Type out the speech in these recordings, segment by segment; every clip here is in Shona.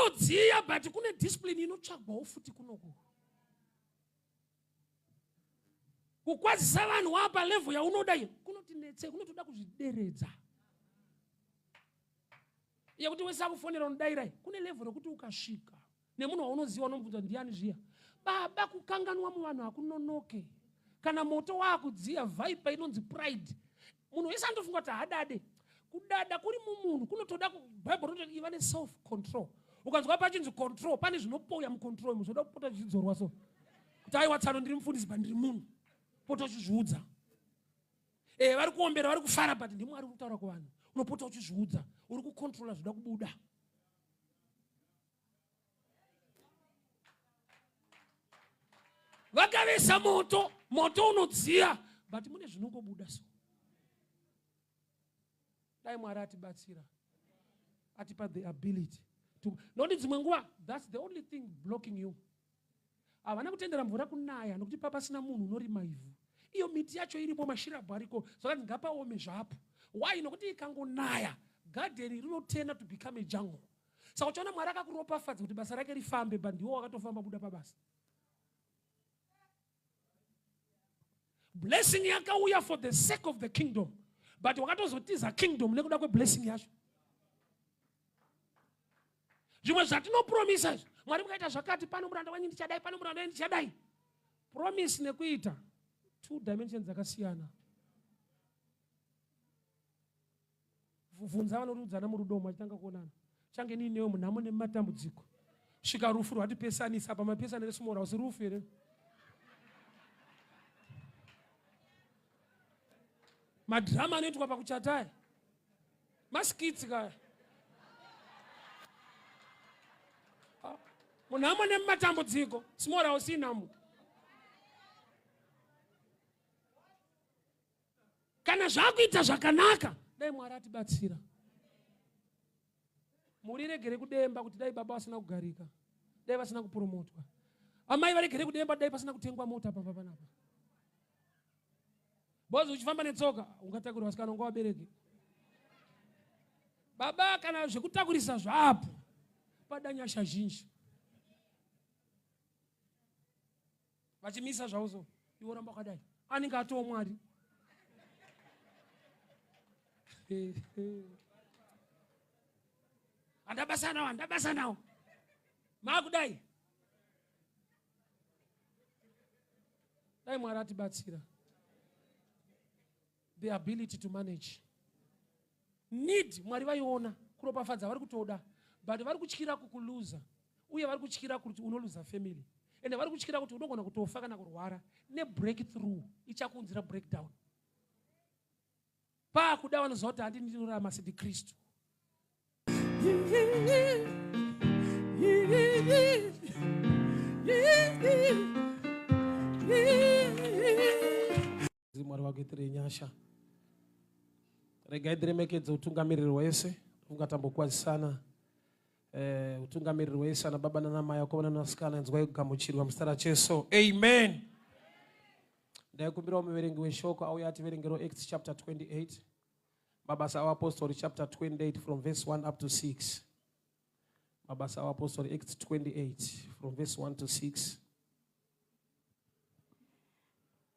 Unodziya but kune discipline inotsvagwawo futi kunoku. Kukwazisa vanhu wapa level yaunoda iyo kunotinetse, kunotoda kuzvideredza. Yekuti wese akufonera unodairai, kune level rekuti ukasvika nemunhu waunoziva unomubvunza ndiani zviya. Baba, kukanganwa muvanhu hakunonoke. Kana moto waakudziya, viper inonzi pride. Munhu wese anotofunga kuti haadade. Kudada kuri mumunhu kunotoda, Bible rinoti iva neself control. Ukanzwa pachinzi control, pane zvinopoya mucontrol imo, zvoda kupota zvichidzorwa so. Kuti aiwa tsano ndiri mufundisi but ndiri munhu. Pota uchizviudza. Eh, vari kuombera, vari kufara but ndiMwari uri kutaura kuvanhu. Unopota uchizviudza, uri kucontrola zvoda kubuda. Vakavesa moto, moto unodziya but mune zvinongobuda so. Dai Mwari atibatsira, atipa the ability to, nokuti dzimwe nguva that's the only thing blocking you. Havana kutendera mvura kunaya nokuti papasina munhu unorima ivhu. Iyo miti yacho iripo, mashirabhu ariko, zvakanzi ngapaome zvapo. Why? Nokuti ikangonaya gadheni rinotena to become a jungle. Saka uchaona Mwari akakuropafadza kuti basa rake rifambe, but ndiwo wakatofamba buda pabasa. Blessing yakauya for the sake of the kingdom, but wakatozotiza kingdom nekuda kweblessing yacho. Zvimwe zvatinopromisa izvi, Mwari mukaita zvakati, pano muranda wenyu ndichadai, pano muranda wenyu ndichadai. Promise nekuita two dimensions dzakasiyana. Bvunza vanoriudzana murudo umu vachitanga kuonana. Change nii newe munhamo nemumatambudziko. Svika rufu rwatipesanisa apa mapesana resmall house rufu here? Madrama anoitwa pakuchata aya. Maskits kaya. Ah, munhamo nemumatambudziko small house inhamo. Kana zvakuita zvakanaka, dai Mwari atibatsira. Mhuri iregere kudemba kuti dai baba vasina kugarika, dai vasina kupromotwa. Amai varegere kudemba dai pasina kutengwa mota pamba panapa. Bozi uchifamba netsoka ungatakurwa vasikana unga vabereki. Baba kana zvekutakurisa zvapo pada nyasha zhinji. Vachimisa zvavo so iwe oramba wakadai, anenge atoo Mwari. Handabasa nawo, handabasa nawo, maakudai. Dai Mwari atibatsira. The ability to manage need, Mwari vaiona kuropafadza vari kutoda, but vari kutyira kukuluza, uye vari kutyira kuti unoluza family, ende vari kutyira kuti unogona kutofa kana kurwara nebreakthrough ichakuunzira breakdown. Paakuda vanoziva kuti handini ndinorarama sendikristu. Mwari vakuitirei nyasha. Regai tiremekedze utungamiriri hwese, ungatambokwazisana eh, utungamiriri hwese ana baba nana mai, akomana nasikana, inzwai kugamuchirwa muzita raJesu. Amen. Ndaikumbirawo muverengi weshoko auye ativerengero Acts chapter 28, Mabasa aVapostori chapter 28 from verse 1 up to 6. Mabasa aVapostori Acts 28 from verse 1 to 6.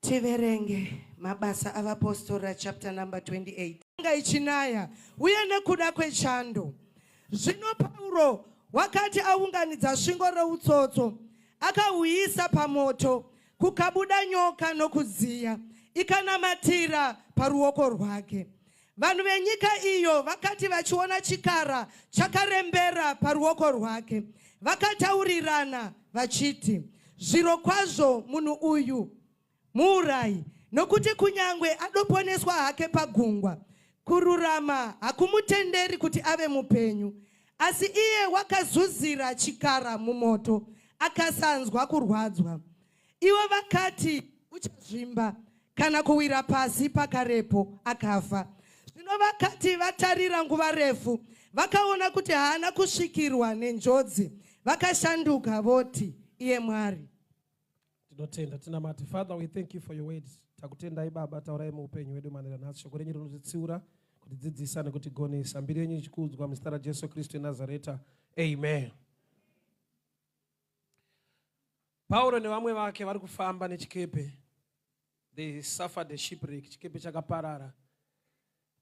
Tiverenge Mabasa aVapostora chapter number 28. Yanga ichinaya uye nekuda kwechando. Zvino Pauro wakati aunganidza svingo routsotso, akahuisa pamoto, kukabuda nyoka nokudziya, ikanamatira paruoko rwake. Vanhu venyika iyo vakati vachiona chikara chakarembera paruoko rwake, vakataurirana vachiti, Zvirokwazvo munhu uyu muurayi, nokuti kunyangwe adoponeswa hake pagungwa, kururama hakumutenderi kuti ave mupenyu. Asi iye wakazuzira chikara mumoto, akasanzwa kurwadzwa. Ivo vakati, Uchazvimba kana kuwira pasi pakarepo akafa. Zvino vakati vatarira nguva refu, vakaona kuti haana kusvikirwa nenjodzi, vakashanduka voti, Iye Mwari. Tinotenda, tinamate. Father, we thank you for your words. Takutendai Baba, taurai muupenyu hwedu manera nhasi. Shoko renyu rinotitsiura, kutidzidzisa nekutigonesa. Mbiri yenyu ichikudzwa muzita raJesu Kristu weNazareta. Amen. Pauro nevamwe vake vari kufamba nechikepe. They suffered a shipwreck, chikepe chakaparara.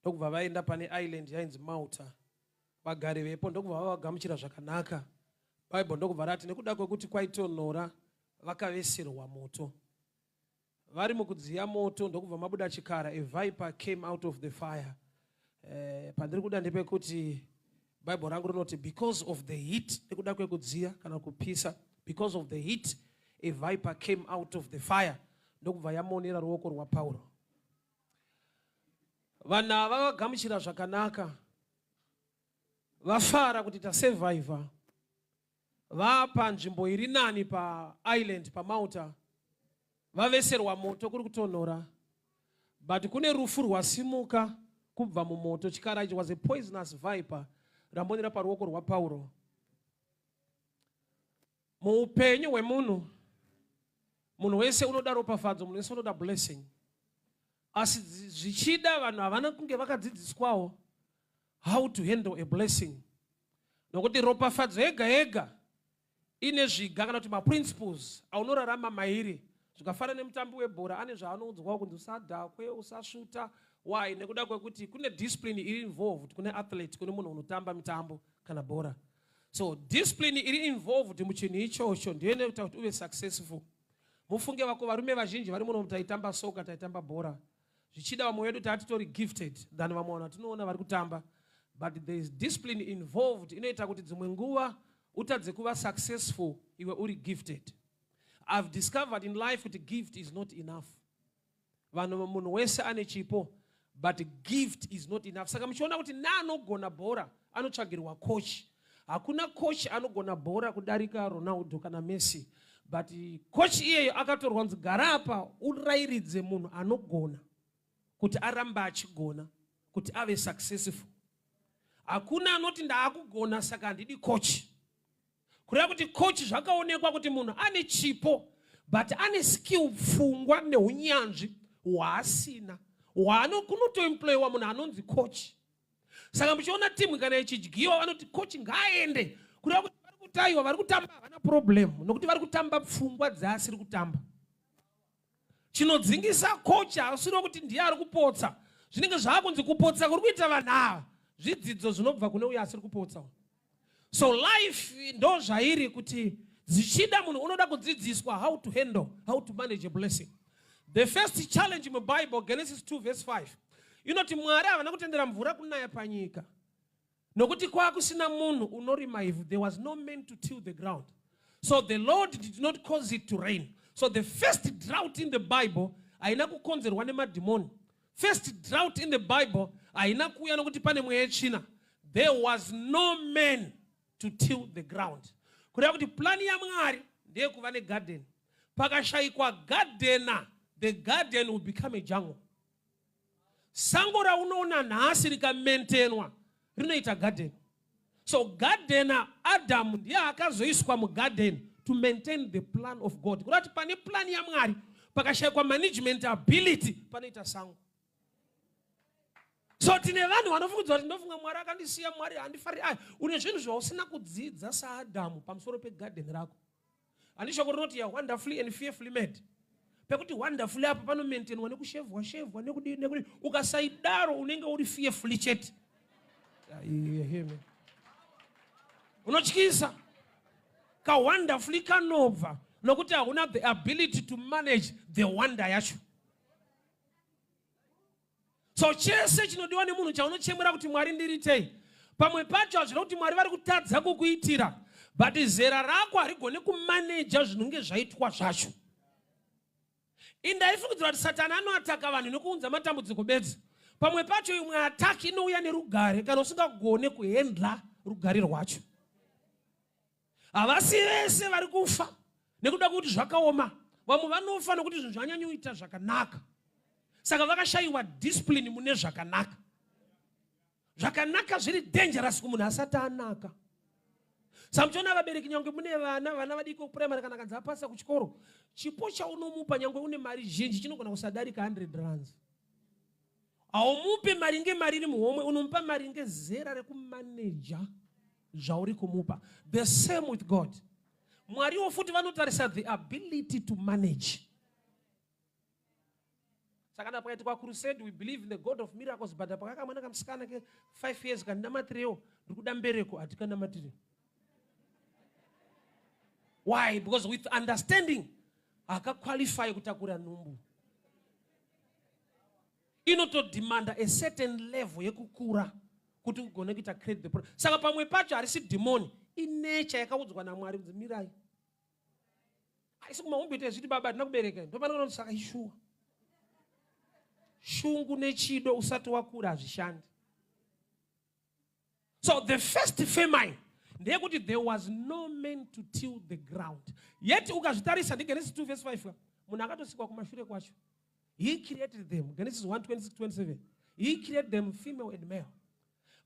Ndokubva vaenda pane island yainzi Malta. Vagari vepo ndokubva vavagamuchira zvakanaka. Bible ndokubva rati nekuda kwekuti kwaitonhora vakaveserwa moto. Vari mukudziya moto ndokubva mabuda chikara, a viper came out of the fire. Pandiri kuda ndepekuti Bible rangu rinoti because of the heat, nekuda kwekudziya kana kupisa, because of the heat a viper came out of the fire, ndokubva yamonera ruoko rwaPauro. Vanhu ava vagamuchira zvakanaka, vafara kuti tasurvivha, vapa nzvimbo iri nani paisland paMalta, vaveserwa moto kuri kutonhora, but kune rufu rwasimuka kubva mumoto. Chikara ichi was a poisonous viper, ramonera paruoko rwaPauro. Muupenyu hwemunhu, munhu wese unoda ropafadzo, munhu wese unoda blessing, asi zvichida vanhu havana kunge vakadzidziswawo how to handle a blessing, nokuti ropafadzo yega yega ine zviga kana kuti maprinciples aunorarama mairi. Zvikafanana nemutambi webhora, ane zvaanoudzwawo kunzi usadhakwe, usasvuta. Why? Nekuda kwekuti kune discipline iri involved kune athlete, kune munhu unotamba mitambo kana bhora. So discipline iri involved muchinhu ichocho ndiyo inoita kuti uve successful. Mufunge vako, varume vazhinji vari muno taitamba soka, taitamba bhora. Zvichida vamwe vedu taatitori gifted than vamwe vanhu vatinoona vari kutamba, but there is discipline involved inoita kuti dzimwe nguva utadze kuva successful iwe uri gifted. I've discovered in life kuti gift is not enough. Vanhu, munhu wese ane chipo, but gift is not enough. Saka muchiona kuti neanogona bhora anotsvagirwa coach. Hakuna coach anogona bhora kudarika Ronaldo kana Messi, but coach iyeyo akatorwa kunzi gara apa urayiridze munhu anogona kuti arambe achigona, kuti ave successful. Hakuna anoti ndaakugona saka handidi coach. Kureva kuti coach, zvakaonekwa kuti munhu ane chipo but ane skill, pfungwa neunyanzvi hwaasina, kunotoemployiwa munhu anonzi coach. Saka muchiona timu kana ichidyiwa, vanoti coach ngaaende. Kureva kuti vari kutayiwa, vari kutamba havana problem, nokuti vari kutamba pfungwa dzaasiri kutamba. Chinodzingisa coach hausiri kuti ndiye ari kupotsa. Zvinenge zvaakunzi kupotsa kuri kuita vanhu ava zvidzidzo zvinobva kune uyo asiri kupotsa. So life ndo zvairi, kuti zvichida munhu unoda kudzidziswa how to handle, how to manage a blessing. The first challenge muBible, Genesis 2 verse 5, inoti Mwari havana kutendera mvura kunaya panyika nokuti kwakusina munhu unorima ivhu. There was no man to till the ground, so the Lord did not cause it to rain. So the first drought in the Bible haina kukonzerwa nemadhimoni. First drought in the Bible haina kuuya nokuti pane mweya yetsvina. There was no man to till the ground. Kureva kuti plani yaMwari ndeyekuva negarden. Pakashayikwa gardener, the garden will become a jungle. Sango raunoona nhasi rikamaintainwa rinoita garden. So gardener Adamu ndiye akazoiswa mugarden to maintain the plan of God. Kureva kuti pane plan yaMwari, pakashayikwa management ability, panoita sango. So tine vanhu vanofungidzwa kuti ndofunga Mwari akandisiya, Mwari handifari. Aya une zvinhu zvausina kudzidza saAdhamu pamusoro pegadheni rako. Handi shoko rinoti ya wonderfully and fearfully made? Pekuti wonderfully apa panomaintainwa nekushevhwa shevhwa, nekudii nekudii. Ukasaidaro unenge uri fearfully chete. You hear me? Unotyisa. Kawonderfully kanobva nokuti hauna the ability to manage the wonder yacho. So chese chinodiwa nemunhu chaunochemera kuti Mwari ndiritei, pamwe pacho hazvina kuti Mwari vari kutadza kukuitira, but zera rako harigoni kumaneja zvinonge zvaitwa zvacho. Indaifungidzira kuti Satani anoataka vanhu nekuunza matambudziko bedzi. Pamwe pacho imwe attack inouya nerugare kana usingagone kuhandle rugare rwacho. Havasi vese vari kufa nekuda kwekuti zvakaoma. Vamwe vanofa nekuti zvinhu zvanyanyoita zvakanaka, saka vakashayiwa discipline mune zvakanaka. Zvakanaka zviri dangerous kumunhu asati anaka. Samuchiona vabereki, nyange mune vana, vana vadiki kupuraimary, kana kanzi apasa kuchikoro, chipo chaunomupa nyange une mari zhinji chinogona kusadarika 100 rands. Haumupe mari ngemari iri muhomwe, unomupa mari ngezera rekumaneja zvauri kumupa. The same with God. Mwariwo futi vanotarisa the ability to manage. Saka kana pakaitwa crusade, we believe in the God of miracles, but pakakamwana kamusikana ke 5 years kandinamatirewo, ndiri kuda mbereko, hatikanamatire. Why? Because with understanding hakaqualify kutakura nhumbu. Inotodemanda a certain level yekukura kuti ugone kuita create the problem. Saka pamwe pacho harisi dhimoni, inecha yakaudzwa naMwari kunzi mirai. Haisi kumahombe zviti baba hatina kubereka, ndopanoona kuti saka ishuwa. Shungu nechido usati wakura hazvishandi. So the first famine ndeyekuti there was no man to till the ground. Yet ukazvitarisa ndiGenesis 2 verse 5, munhu akatosikwa kumashure kwacho. He created them. Genesis 1 26 27. He created them female and male.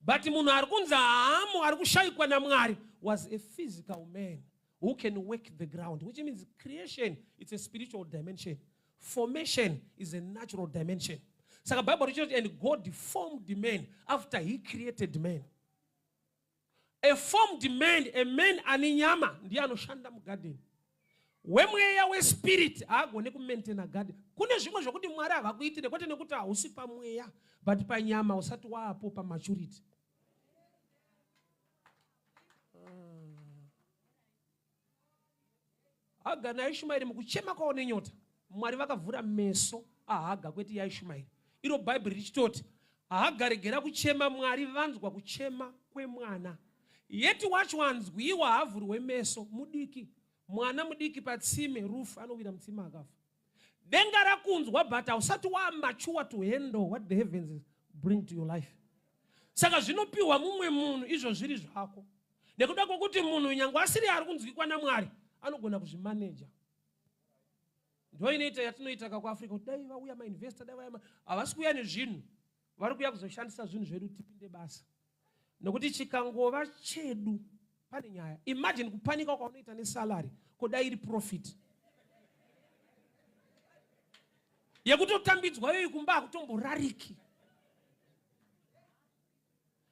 But munhu ari kunzi haamo, ari kushayikwa naMwari, was a physical man who can work the ground, which means creation, it's a spiritual dimension. Formation is a natural dimension. Saka Bible richinoti, and God formed man after he created man. A formed man, a man ane nyama, ndiye anoshanda mugarden. Wemweya wespirit haagone kumaintaina garden. Kune zvimwe zvokuti Mwari havakuitire kwete nekuti hausi pamweya, but panyama usati waapo pamaturity. Haga naIshumaeri mukuchema kwavo nenyota, Mwari vakavhura meso aHaga, kwete yaIshumaeri. Iro Bhaibheri richitoti Haga regera kuchema, Mwari vanzwa kuchema kwemwana. Yeti wacho anzwiwa haavhurwe meso, mudiki. Mwana mudiki patsime, rufu anowira mutsime akafa. Denga rakunzwa, but hausati wamature to handle what the heavens bring to your life. Saka zvinopiwa mumwe munhu izvo zviri zvako. Nekuda kwokuti munhu nyange asiri ari kunzwikwa naMwari anogona kuzvimaneja. Ndo inoita yatinoita ka kuAfrica, kuti dai vauya mainvestor, dai vauya, havasi kuuya nezvinhu, vari kuuya kuzoshandisa zvinhu zvedu tipinde basa. Nokuti chikangova chedu pane nyaya. Imagine kupanika kwaunoita nesalary, kodai iri profit yekutotambidzwa iyoyi, kumba hakutomborariki.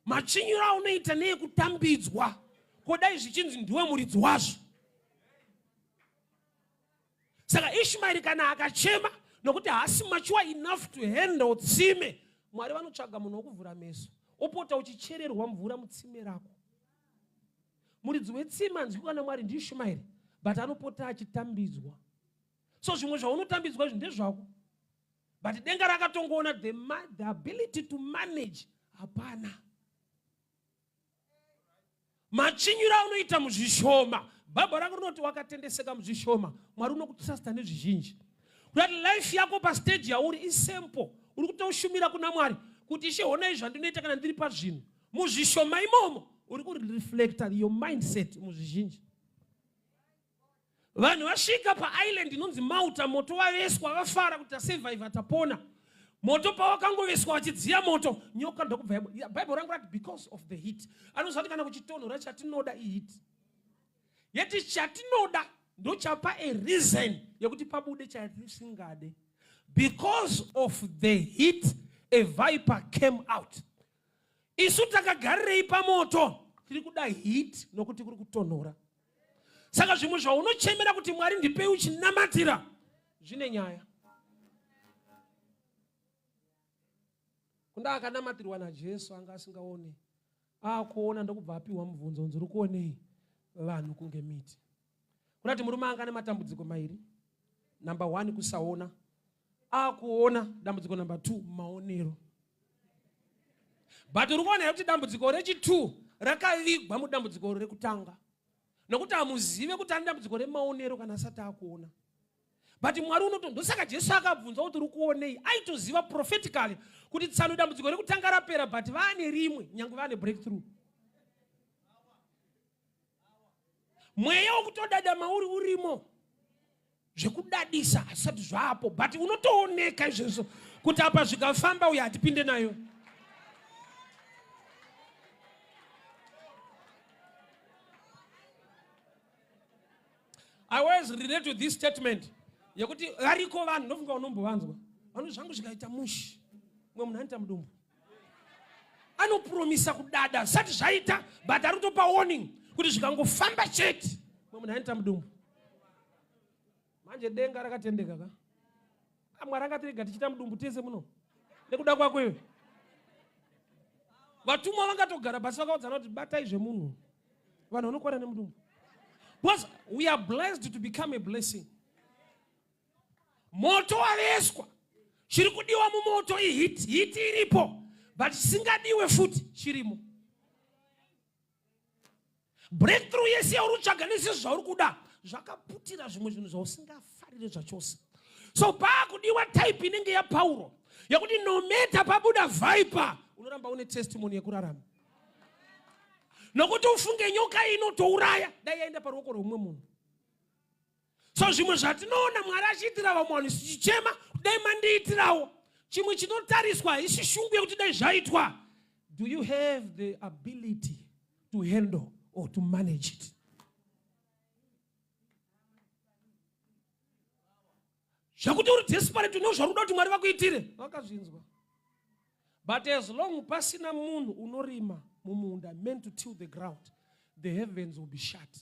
Machinyiro aunoita neyekutambidzwa, kodai zvichinzi ndiwe muridzi wazvo. Saka Ishmaeri kana akachema nokuti haasi mature enough to handle tsime, Mwari vanotsvaga munhu wokuvhura meso, opota uchichererwa mvura mutsime rako. Muridzi wetsime anzwikwa naMwari ndiIshmaeri, but anopota achitambidzwa. So zvimwe zvaunotambidzwa izvi ndezvako, but denga rakatongoona the ability to manage hapana. Machinyiro aunoita muzvishoma, Bhaibheri rako rinoti wakatendeseka muzvishoma, Mwari unokutrusta nezvizhinji. Kuti life yako pastage yauri isimple, uri kutoshumira kuna Mwari kuti Ishe, honai zvandinoita kana ndiri pazvinhu muzvishoma imomo, uri kureflecta your mindset muzvizhinji. Vanhu vasvika paisland inonzi Malta, moto waveswa, vafara kuti tasurvive, tapona. Moto pawakangoveswa, vachidziya moto, nyoka ndokubva. Bhaibheri rangu rati because of the heat. Anoziva kuti kana kuchitonhora, chatinoda iheat. Yeti chatinoda ndochapa a reason yekuti pabude chatisingade. Because of the heat, a viper came out. Isu takagarirei pamoto? Tiri kuda heat nokuti kuri kutonhora. Saka zvimwe zvaunochemera kuti Mwari ndipei uchinamatira zvine nyaya. Kunda akanamatirwa naJesu anga asingaone, akuona ndokubva apiwa mubvunzo unzi uri kuonei? Vanhu kunge miti. Kunati murume anga nematambudziko mairi. Number one, kusaona. Akuona, dambudziko number two, maonero. But uri kuona kuti dambudziko rechi2 rakavigwa mudambudziko rekutanga, nokuti hamuzive kuti ane dambudziko remaonero kana asati akuona. But Mwari unoto, ndosaka Jesu akabvunza kuti uri kuonei. Aitoziva prophetically kuti tsano dambudziko rekutanga rapera, but vaane rimwe, nyange vaane breakthrough. Mweya wokutodada mauri urimo, zvekudadisa hazvisati zvapo, but unotooneka izvezvo kuti apa zvikafamba uyo hatipinde nayo. I always relate to this statement yekuti variko vanhu, ndofunga unombovanzwa, vanhu zvangu zvikaita mushi, mumwe munhu anoita mudumbu, anopromisa kudada zvisati zvaita, but ari kutopa warning kuti zvikangofamba chete. Mwe munhu ainoita mudumbu. Manje denga rakatendeka ka. Ah, Mwari angatirega tichiita mudumbu tese muno. Nekuda kwako iwe. Vatumwa vangatogara pasi vakaudzana kuti batai zvemunhu. Vanhu vanokwana nemudumbu. Because we are blessed to become a blessing. Moto waveswa. Chiri kudiwa mumoto ihit, hit iripo. But chisingadiwe futi chirimo. Breakthrough yese yauri kutsvaga nese zvauri kuda zvakaputira zvimwe zvinhu zvausingafarire zvachose. So paakudiwa type inenge yaPauro yekuti no matter pabuda viper unoramba une testimony yekurarama. Nokuti ufunge nyoka inotouraya dai yaenda paruoko rwemumwe munhu. So zvimwe zvatinoona Mwari achiitira vamwe vanhu isu tichichema dai mandiitirawo. Chimwe chinotariswa haisi shungu yekuti dai zvaitwa. Do you have the ability to handle or to manage it? Zvekuti uri desperate une zvauri kuda kuti Mwari vakuitire, vakazvinzwa. But as long pasina munhu unorima mumunda meant to till the ground, the heavens will be shut.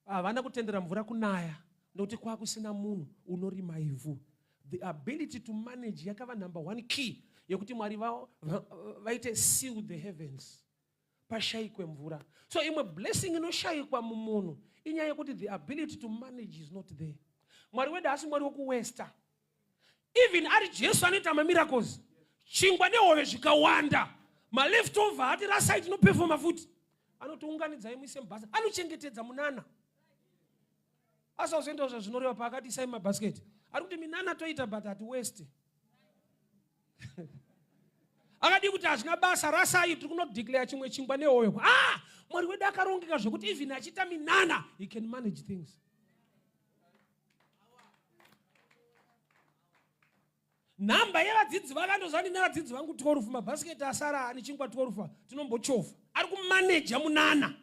Havana kutendera mvura kunaya nokuti kwakusina munhu unorima ivhu. The ability to manage yakava number one key yekuti Mwari vaite seal the heavens pashaikwe mvura. So imwe blessing inoshayikwa mumunhu inyaya yekuti the ability to manage is not there. Mwari wedu haasi Mwari wekuwesta. Even ari Jesu anoita mamiracles, chingwa nehove zvikawanda, maleftover hati rasai tinopefoma futi, anotiunganidzai muise mubasa, anochengetedza munana. Asi auzoenda zvazvinoreva paakati isai mabasket, ari kuti minana toita but hati waste. Akadii kuti hazvina basa, rasai, tiri kunodeclare chimwe chingwa nehove. Ah, Mwari wedu akarongeka zvekuti even achiita minana he can manage things. Nhamba yevadzidzi vakandozva ndine vadzidzi vangu 12 mabhasiketi asara ane chingwa 12 tinombochovha. Ari kumaneja munana.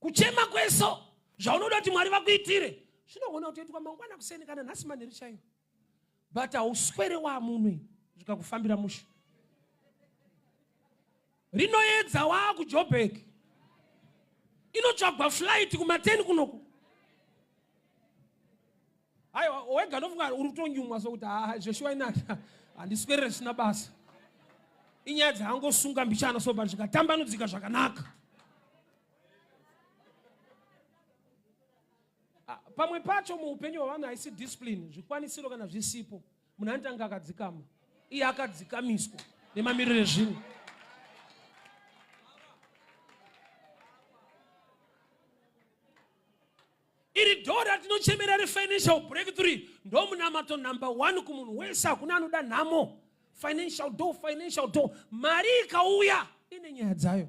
Kuchema kweso zvaunoda kuti Mwari vakuitire zvinogona kutoitwa mangwana kuseni kana nhasi manheru chaiyo, but hauswere waamunwe zvikakufambira mushe. Rinoedza waakujobek, inotsvagwa flight kumateni kunoku. Aiwa wega ndofunga uri kutonyumwa sokuti haa zveshuwa inaka handiswerere zvisina basa. Inyaya dzaangosunga mbichana so but zvikatambanudzika zvakanaka. Ah, pamwe pacho muupenyu hwavanhu haisi discipline, zvikwanisiro kana zvisipo munhu anotanga akadzikama, iye akadzikamiswa nemamiriro ezvinhu. Iri door ratinochemera refinancial breakthrough ndomunamato number 1 kumunhu wese. Hakuna anoda nhamo. Financial door, financial door. Mari ikauya ine nyaya dzayo.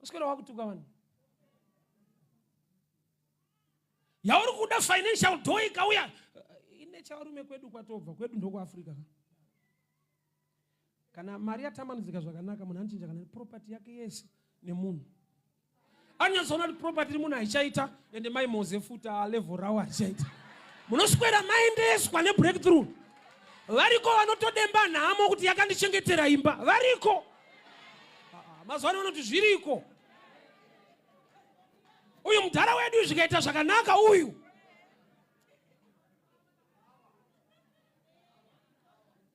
Uswera wakutuka vanhu. Yauri kuda financial door ikauya ine chavarume kwedu kwatobva kwedu ndokuAfrica. Kana mari yatambanudzika zvakanaka munhu anochinja kana property yake yese nemunhu. Anonyatsoona kuti property iri munhu haichaita ende mai Moze futi level rawo harichaita. Munoswera maendeswa nebreakthrough. Variko vanotodemba nhamo kuti yakandichengetera imba. Variko. Mazuva ano vanoti zviriko. Uyu mudhara wedu zvikaita zvakanaka uyu.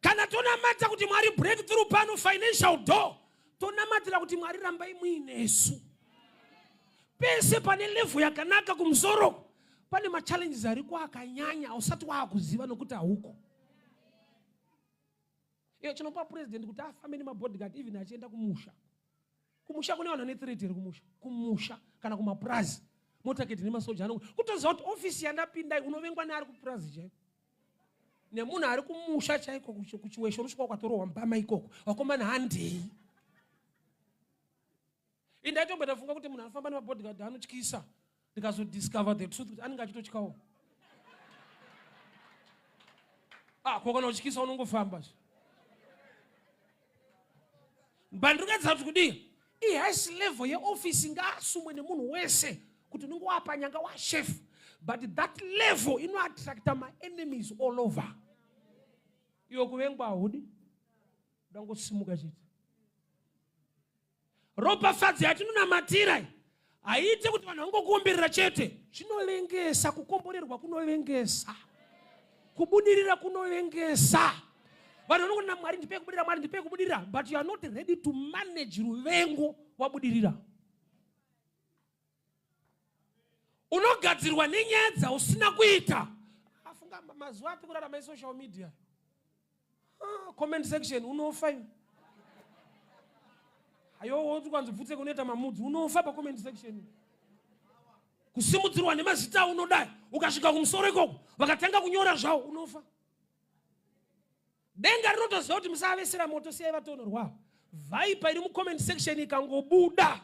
Kana tonamata kuti Mwari breakthrough pano financial door, tonamatira kuti Mwari rambai muinesu. Pese pane level yakanaka kumusoro pane machallenges ariko akanyanya ausati waakuziva nokuti hauko. Iyo chinopa president kuti afambe nemabodyguard even achienda kumusha. Kumusha kune vanhu vane threat here kumusha? Kumusha kana kumapurazi. Motaketi nemasoja ano kutoziva kuti ofisi yandapinda unovengwa neari kupurazi chaiko. Nemunhu ari kumusha chaiko kuchiwesho unosvika ukatorohwa mbama ikoko. Vakomana handei. Indaitomboita funga kuti munhu anofamba nemabodyguard anotyisa. Ndikazodiscover the truth kuti anenge achitotyawo. Ah, ko kana uchityisa unongofamba zve. But ndikuedza kuti kudii? Ihaisi level yeofisi ngaasumwe nemunhu wese kuti unenge wapanyanga wachef, but that level inoattracta maenemies all over. Iwe kuvengwa haudi. Ndangosimuka chete. Ropafadzo yatinonamatira haiite kuti vanhu vangokuomberera chete. Zvinovengesa, kukomborerwa kunovengesa, kubudirira kunovengesa. Vanhu vanongoti naMwari ndipei kubudirira, Mwari ndipei kubudirira, but you are not ready to manage ruvengo wabudirira. Unogadzirwa nenyaya dzausina kuita. Afunga mazuva ati kurarama esocial media, ah, comment section unofa iwe. Ayo kwanzi bvutse kunoita mamudzi, unofa pacomment section. Kusimudzirwa nemazita aunodai, ukasvika kumusoro ikoko vakatanga kunyora zvawo, unofa. Denga rinotoziva kuti musavesera moto, siyai vatonorwa. Viper iri mucomment section ikangobuda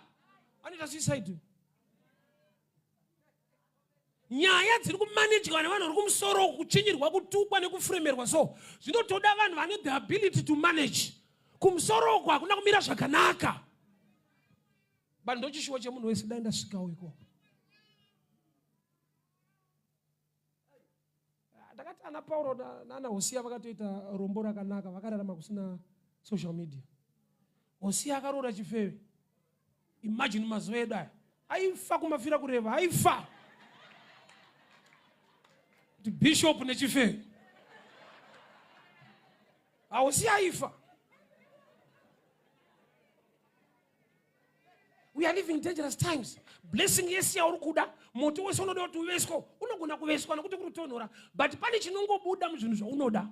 anoita suicide. Nyaya dziri kumanejwa nevanhu vari kumusoro, kuchinyirwa, kutukwa nekufremerwa, so zvinotoda vanhu vane the ability to manage. Kumusoro uku hakuna kumira zvakanaka, but ndochishuwo chemunhu wese, dai ndasvikawo ikoko. Ndakati ana Pauro naana Hosiya vakatoita rombo rakanaka, vakararama kusina social media. Hosiya akaroora chifeve. Imagine mazuva edu aya, aifa kumafira kureva, aifa kuti bishop nechifeve. Hosiya aifa. We are living dangerous times. Blessing yese yauri kuda, moto wese unoda kuti uveswe, unogona kuveswa nekuti kuri kutonhora, but pane chinongobuda muzvinhu zvaunoda.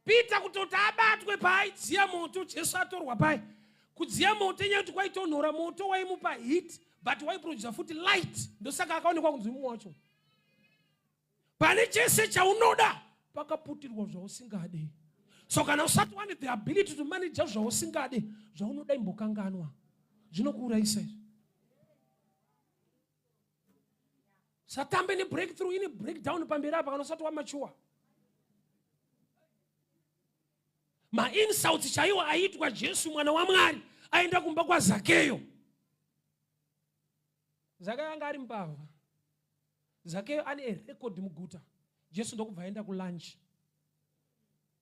Peter kutoti abatwe paaidziya moto, Jesu atorwa pai kudziya moto, inyaya kuti kwaitonhora, moto waimupa heat but waiprodusa futi light, ndosaka akaonekwa kunzi mumwe wacho. Pane chese chaunoda pakaputirwa zvausingade. So kana usati wane the ability to manage zvausingade, zvaunoda imbokanganwa, zvinokuurayisa izvi. Satambe nebreakthrough ine breakdown pamberi apa kana usati wamachuwa. Mainsults chaiwo aiitwa Jesu mwana waMwari aenda kumba kwaZakeyo. Zakeyo anga ari mbavha. Zakeyo ane a record muguta. Jesu ndokubva aenda kulunch.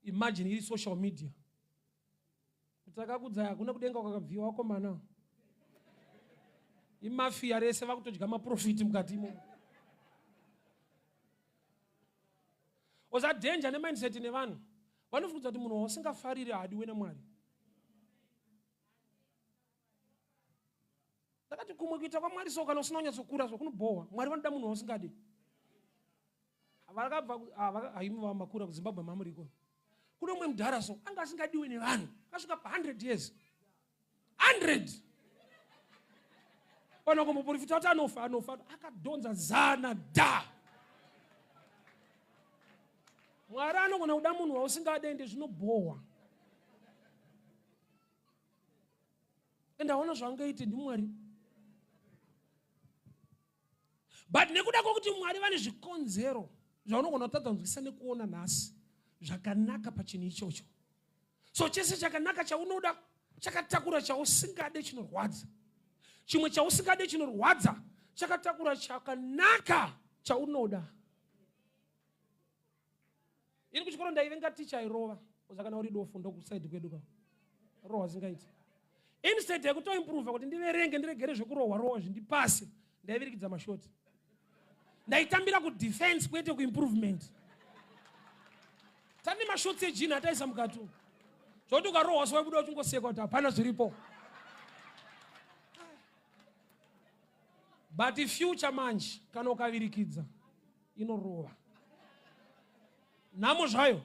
Imagine iri social media. Kuti akakudzai hakuna kudenga kwakabviwa wakomana. Imafia rese vakutodya maprofiti mukati imomo. Oza danger nemindset nevanhu. Vanofunga kuti munhu wausingafariri haadiwe naMwari. Ndakati kumwe kuita kwaMwari so kana usina kunyatsokura so kunobhohwa. Mwari vanoda munhu wausingadi. Vakabva haimi vamakura kuZimbabwe mamuriko. Kune umwe mudhara so anga asingadiwe nevanhu. Akasvika pa 100 years. 100. Vanhu vakamboprofita kuti anofa, anofa. Akadhonza zana da. Mwari anogona kuda munhu wausingade ende zvinobhohwa. Ende haona zvaangaite, ndiMwari. But nekuda kwekuti Mwari vane zvikonzero zvaunogona kutadza kunzwisisa nekuona nhasi zvakanaka pachinhu ichocho. So chese chakanaka chaunoda chakatakura chausingade chinorwadza. Chimwe chausingade chinorwadza chakatakura chakanaka chaunoda. Ini kuchikoro ndaivenga ticha airova. Kana uri dofo ndokusaidi kwedu ka. Rohwa zingaiti. Instead yekutoimprova kuti ndiverenge ndiregere zvekurohwa rohwa zvindipase, ndaivirikidza mashoti. Ndaitambira kudefense kwete kuimprovement. Tane mashotsi ejini ataisa mukati umu. Zvokuti ukarohwa so waibuda uchingoseka kuti hapana zviripo. But future manje kana ukavirikidza inorova. Nhamo zvayo.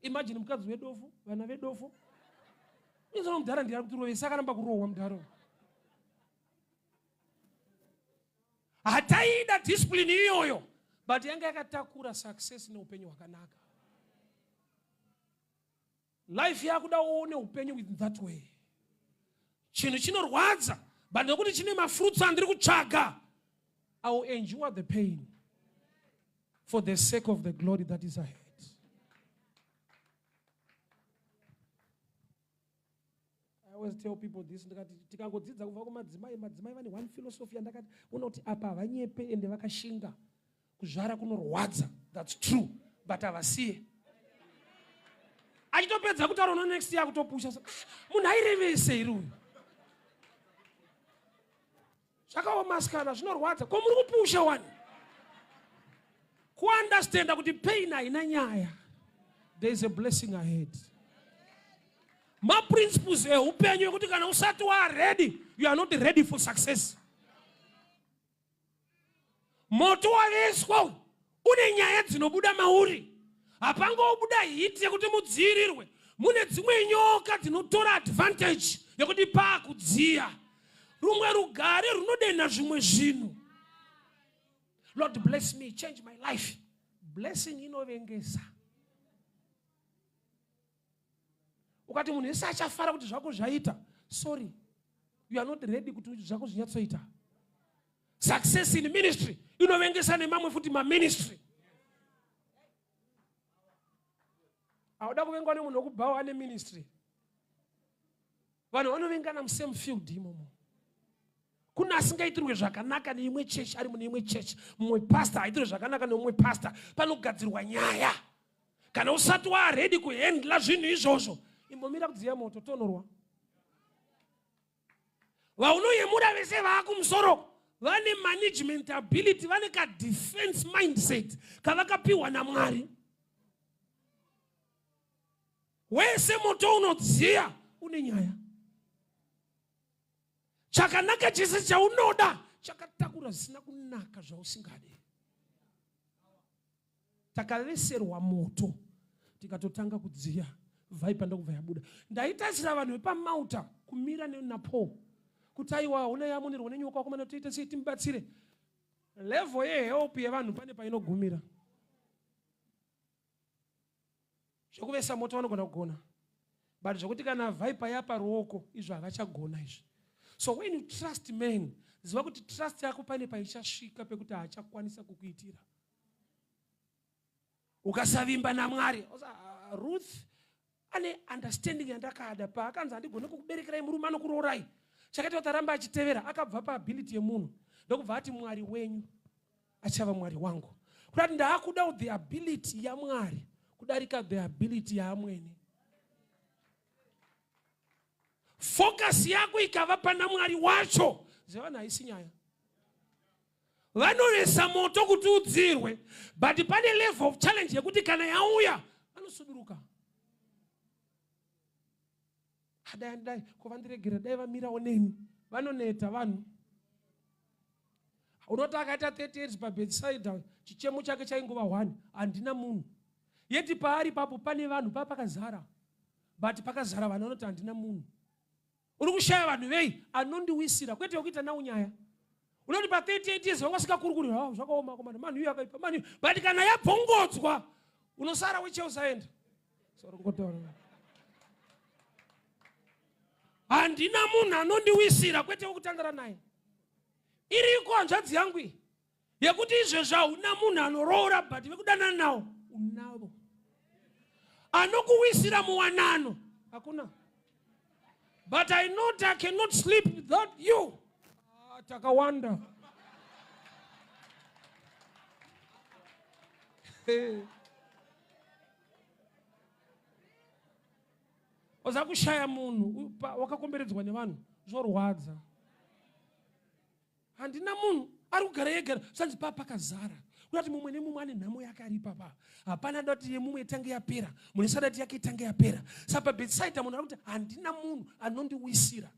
Imagine mukadzi wedofo, vana vedofo. Inzono mudhara ndiye ari kutirovesa, akaramba kurohwa mudhara. Hataida discipline iyoyo, but yanga yakatakura success neupenyu hwakanaka. Life yakuda uone upenyu with that way. Chinhu chinorwadza, but nekuti chine mafruits andiri kutsvaga, I will endure the pain for the sake of the glory that is ahead. I always tell people this, ndikati tikangodzidza kubva kumadzimai, madzimai vane one philosophy yandakati unoti apa havanyepe ende vakashinga. Kuzvara kunorwadza, that's true, but havasiye. Achitopedza kutaura uno next year kutopusha. Ah, munhu airevese iri uyu. Zvakaoma asikana zvinorwadza. Ko muri kupusha wani? Kuunderstanda kuti pain haina nyaya. There is a blessing ahead. Maprinciples eupenyu ekuti kana usati wa ready, you are not ready for success. Moto waveswa uyu une nyaya dzinobuda mauri. Hapangobuda hiti yekuti mudziirirwe. Mune dzimwe nyoka dzinotora advantage yekuti paakudziya. Rumwe rugare runodenha zvimwe zvinhu. Lord bless me, change my life. Blessing inovengesa. Ukati munhu wese achafara kuti zvako zvaita, sorry, you are not ready kuti zvako zvinyatsoita. Success in ministry inovengesa nemamwe futi maministry. Hauda kuvengwa nemunhu wekubhawa ane ministry. Vanhu vanovengana musame field imomo. Kuna asingaitirwe zvakanaka neimwe chechi ari mune imwe chechi, mumwe pastor aitirwe zvakanaka neumwe pastor, panogadzirwa nyaya. Kana usati waaredi kuhandla zvinhu izvozvo, imbomira kudziya moto, tonorwa. Vaunoyemura vese vaakumusoro vane management ability, vane kadefense mindset kavakapiwa naMwari. Wese moto unodziya une nyaya. Chakanaka chese chaunoda chakatakura zvisina kunaka zvausingade. Takaveserwa moto tikatotanga kudziya vaipa ndokubva yabuda. Ndaitarisira vanhu vepamauta kumira naPaul kuti aiwa hauna yamonerwa nenyoka wakomana toita sei timubatsire. Level yehelp yevanhu pane painogumira. Zvekuvesa moto vanogona kugona, but zvekuti kana viper yapa ruoko izvo havachagona izvi. So when you trust men, ziva kuti trust yako pane paichasvika pekuti haachakwanisa kukuitira. Ukasavimba naMwari. Ruth ane understanding yandakada paakanzi handigone kukuberekerai murume anokuroorai. Chakaita kuti arambe achitevera akabva paability yemunhu ndokubva ati Mwari wenyu achava Mwari wangu. Kuda kuti ndaakuda the ability yaMwari kudarika the ability yaamwene. Focus yako ikava pana Mwari wacho, ziva vanhu haisi nyaya. Vanovesa moto kuti udzirwe, but pane level of challenge yekuti kana yauya vanosuduruka. Dai dai ko vandiregera, dai vamirawo neni. Vanoneta vanhu. Unoti akaita 30 years pabedside, chichemo chake chaingova one, handina munhu. Yeti paari papo pane vanhu papakazara, but pakazara vanhu vanoti handina munhu. Uri kushaya vanhu vei anondiwisira, kwete wekuita nawo nyaya. Unoti pa 38 years vanga vasingakurukuri, ha zvakaoma komana, manhu iyo akaipa, manhu. But kana yabvongodzwa unosara wecheusaenda. Sorry ngotaura. Handina munhu anondiwisira, kwete wekutandara naye. Iriko hanzvadzi yangu iyi yekuti izvezvi hauna munhu anoroora, but vekudanana nawo unavo. Anokuwisira muwanano hakuna. But I know I cannot sleep without you. Takawanda. Oza kushaya munhu wakakomberedzwa nevanhu zvorwadza. Handina munhu ari kugara yegara zvanzi pa pakazara. Kunati mumwe nemumwe ane nhamo yake ari ipapa. Hapana dati yemumwe itange yapera, munhu isadati yake itange yapera. Saka paBethsaida munhu ari kuti handina munhu anondiwisira.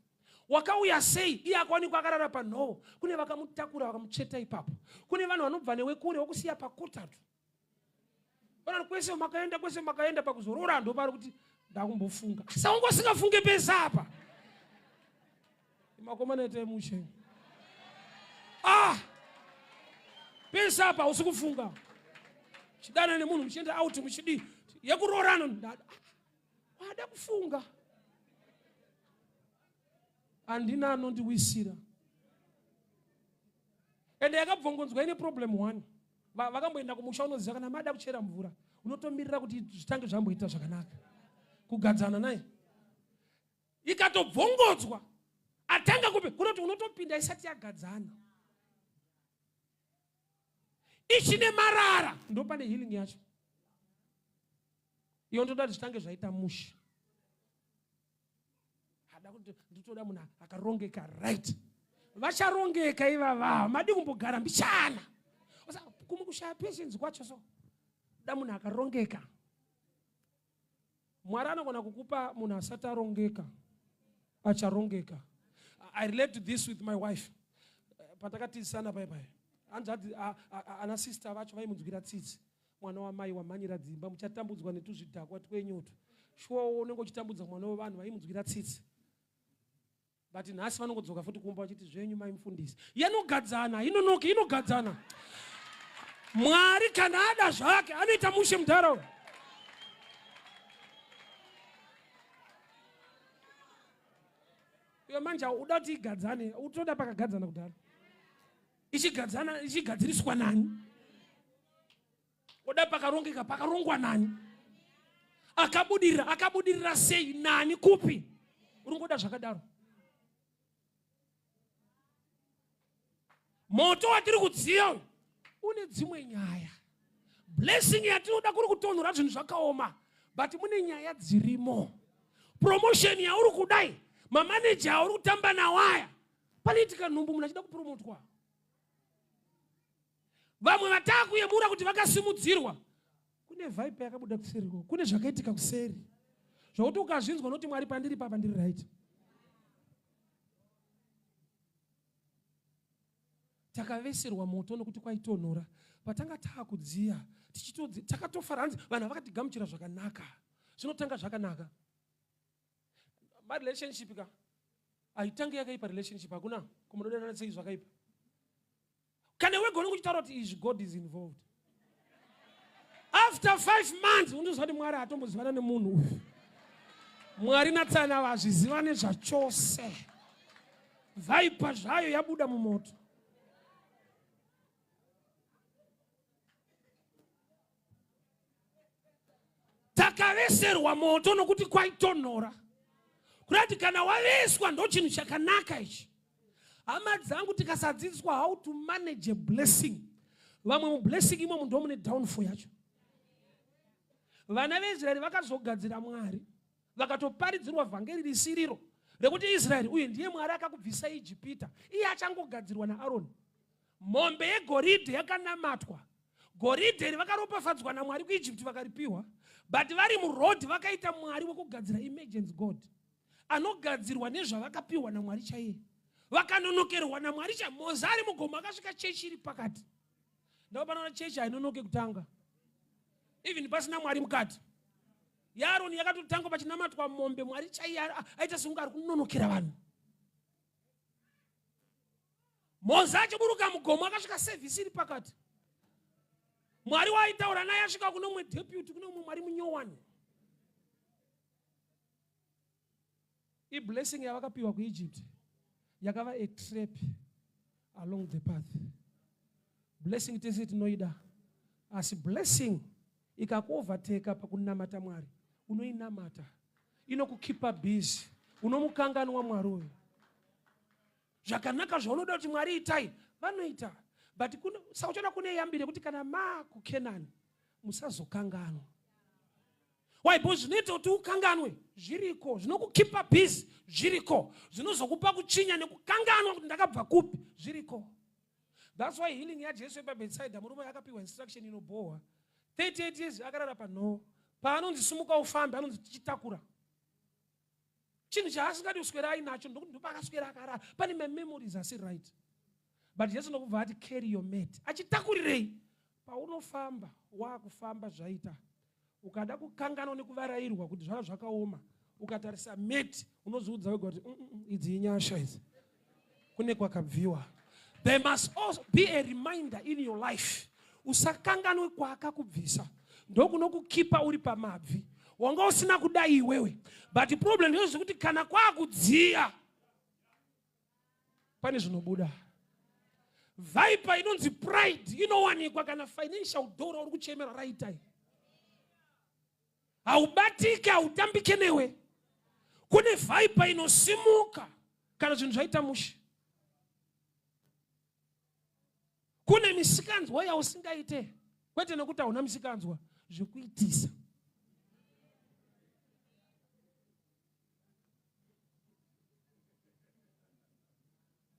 Wakauya sei? Iye akawanikwa akarara panhovo. Kune vakamutakura vakamutsveta ipapo. Kune vanhu vanobva newe kure vokusiya pakotatu. Vanhu kwese makaenda, kwese makaenda, pakuzorora ndo pari kuti ndakumbofunga. Asi wanga usingafunge pese apa. Makomana itai mushe. Pese apa usi kufunga. Chidana nemunhu muchienda out muchidii yekuroorana ndada. Wada kufunga. Handina anondiwisira. Ende yakabvongonzwa ine problem one. Vakamboenda kumusha unoziva kana mada kuchera mvura unotomirira kuti zvitange zvamboita zvakanaka kugadzana naye. Ikatobvongodzwa atanga kupi kunoti unotopinda isati yagadzana ichine marara, ndo pane healing yacho. Iyo ndoda kuti zvitange zvaita mushe. Hada kuti nditoda munhu akarongeka right. Vacharongeka ivava, madi kumbogara mbichana. Kumwe kushaya patience kwacho so. Da munhu akarongeka. Mwari anogona kukupa munhu asati arongeka acharongeka. I relate to this with my wife. Patakatizisana pai pai. Hanzvadzi ana sister vacho vaimunzwira tsitsi. Mwana wamai wamhanyira dzimba muchatambudzwa netuzvidhakwa twenyu utwu. Shuwa unenge uchitambudza mwana wevanhu vaimunzwira tsitsi. But nhasi vanongodzoka futi kumba vachiti zvenyu mai mufundisi. Yanogadzana, inonoke, inogadzana. Mwari kana ada zvake anoita mushe mudhara. Iwe manje uda kuti igadzane, utoda pakagadzana kudhara. Ichigadzana, ichigadziriswa nani? Oda pakarongeka, pakarongwa nani? Akabudirira, akabudirira sei nani kupi? Uringoda zvakadaro. Moto watiri kudziya une dzimwe nyaya. Blessing yatinoda kuri kutonhora zvinhu zvakaoma, but mune nyaya dzirimo. Promotion yauri kudai, mamaneja auri kutamba nawo aya, panoitika nhumbu munhu achida kupromotwa. Vamwe vatakuyemura kuti vakasimudzirwa, kune vibe yakabuda kuseri ko, kune zvakaitika kuseri zvokuti ukazvinzwa unoti Mwari pandiri papa ndiri right. Takaveserwa moto nokuti kwaitonhora patanga taakudziya tichitodzi takatofara hanzi vanhu vakatigamuchira zvakanaka zvinotanga zvakanaka marelationship ka haitange yakaipa relationship hakuna kumunodanana sei zvakaipa kana wega unenge uchitaura kuti izvi god is involved after 5 months unoziva kuti mwari hatombozivana nemunhu uyu mwari natsana vazvizivane zvachose vaipa zvayo yabuda mumoto takaveserwa moto nokuti kwaitonhora kurati kana waveswa ndochinhu chakanaka ichi hama dzangu tikasadzidziswa how to manage a blessing vamwe mublessing imomo ndo mune downfall yacho vana veisraeri vakazogadzira mwari vakatoparidzirwa vhangeri risiriro rekuti israeri uyu ndiye mwari akakubvisa ijipita iye achangogadzirwa naaroni Mombe yegoridhe yakanamatwa. Goridhe iri vakaropafadzwa naMwari kuEgypt vakaripiwa. But vari muroad vakaita Mwari wekugadzira emergency God. Anogadzirwa nezvavakapiwa naMwari chaiye. Vakanonokerwa naMwari chaiye. Moza ari mugomo akasvika chechi iri pakati. Ndipo panoona chechi hainonoke kutanga. Even pasina Mwari mukati. YaAroni yakatotangwa pachinamatwa mombe Mwari chaiye aita sekunge ari kunonokera vanhu. Moza achiburuka mugomo akasvika sevhisi iri pakati. Mwari waaitaura naye asvika kune umwe deputy, kune umwe mwari munyowani. Iblessing yavakapiwa kuEgypt yakava a trap along the path. Blessing tese tinoida, asi blessing ikakuovateka pakunamata Mwari, unoinamata inokukipa busy, unomukanganwa Mwari uyu. Zvakanaka zvaunoda kuti Mwari itai, vanoita. But saka uchaona kune yambiro yekuti kana maakuKenani musazokanganwa. Why? Because zvinoita kuti ukanganwe zviriko, zvinokukipa busy zviriko, zvinozokupa kuchinya nekukanganwa kuti ndakabva kupi zviriko. That's why healing yaJesu yepaBethsaida, murume akapiwa instruction inobhohwa. 38 years akarara panhoo. Paanonzi sumuka ufambe, anonzi tichitakura. Chinhu chaasingadi kuswera ainacho ndokuti ndopaakaswera akarara. Pane mamemories asi right. But Jesu ndokubva ati carry your mat. Achitakurirei? Paunofamba wakufamba zvaita. Ukada kukanganwa nekuvarairwa kuti zvava zvakaoma, ukatarisa mat unozviudza wega kuti idzi inyasha idzi. Kune kwakabviwa. There must also be a reminder in your life. Usakanganwe kwaakakubvisa. Ndokunokukipa uri pamabvi. Wanga usina kudai iwewe. But problem ndezvekuti kana kwakudziya pane zvinobuda. Viper inonzi pride inowanikwa kana financial door uri kuchemera raitai. Haubatike, hautambike newe. Kune viper inosimuka kana zvinhu zvaita mushe. Kune misikanzwa yausingaite, kwete nekuti hauna misikanzwa, zvekuitisa.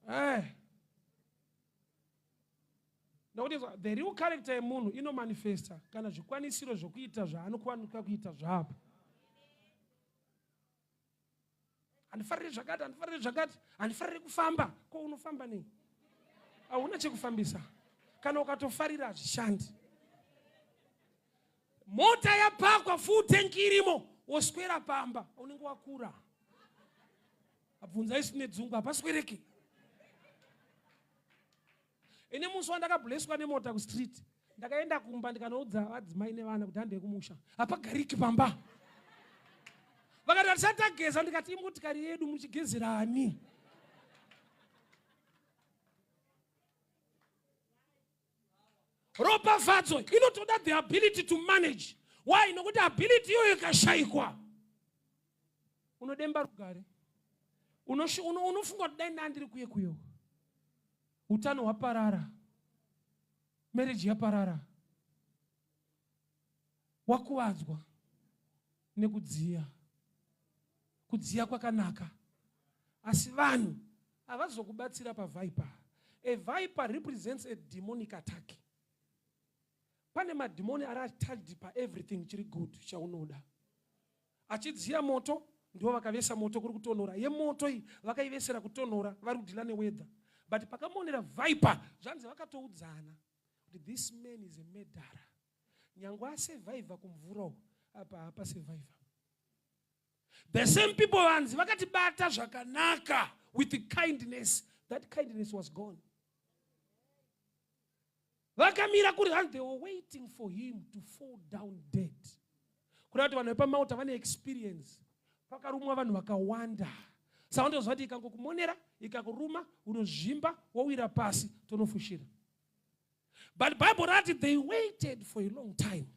Eh. Nokuti the real character yemunhu inomanifesta kana zvikwanisiro zvokuita zvaanokwanika kuita zvapo. Handifariri zvakati, handifariri zvakati, handifariri kufamba. Ko unofamba nei? Hauna chekufambisa. Kana ukatofarira hazvishandi. Mota yapakwa full tank irimo, woswera pamba, unenge wakura. Abvunza isu nedzungu hapaswereki. Ini musi wandakableswa nemota kustreet ndakaenda kumba ndikanoudza vadzimai nevana kuti handei kumusha hapagariki pamba. Vakati hatisati tageza ndikati imotikari yedu muchigezerani. Ropafadzo inotoda the ability to manage. Why? Nokuti ability iyoyo ikashaikwa unodemba rugare, unofunga kuti dai ndandiri kuye kuyo, utano hwaparara, marriage yaparara, wakuvadzwa nekudziya. Kudziya kwakanaka, asi vanhu havazokubatsira paviper. A viper represents a demonic attack. Pane madhimoni ari attached paeverything chiri good chaunoda. Achidziya moto, ndivo vakavesa moto kuri kutonhora. Yemoto iyi vakaivesera kutonhora, vari kudhila neweather. But pakamonera viper, zvanzi vakatoudzana kuti this man is a murderer. Nyangwe asurvivor kumvura uku, apa haapa survivor. The same people vanzi vakatibata zvakanaka with kindness. That kindness was gone. Vakamira kuri hanzi they were waiting for him to fall down dead. Kuda kuti vanhu vepamauta vane experience. Pakarumwa vanhu vakawanda. Saka vanotoziva kuti ikangokumonera, ikakuruma, unozvimba, wowira pasi, tonofushira. But Bible rati they waited for a long time.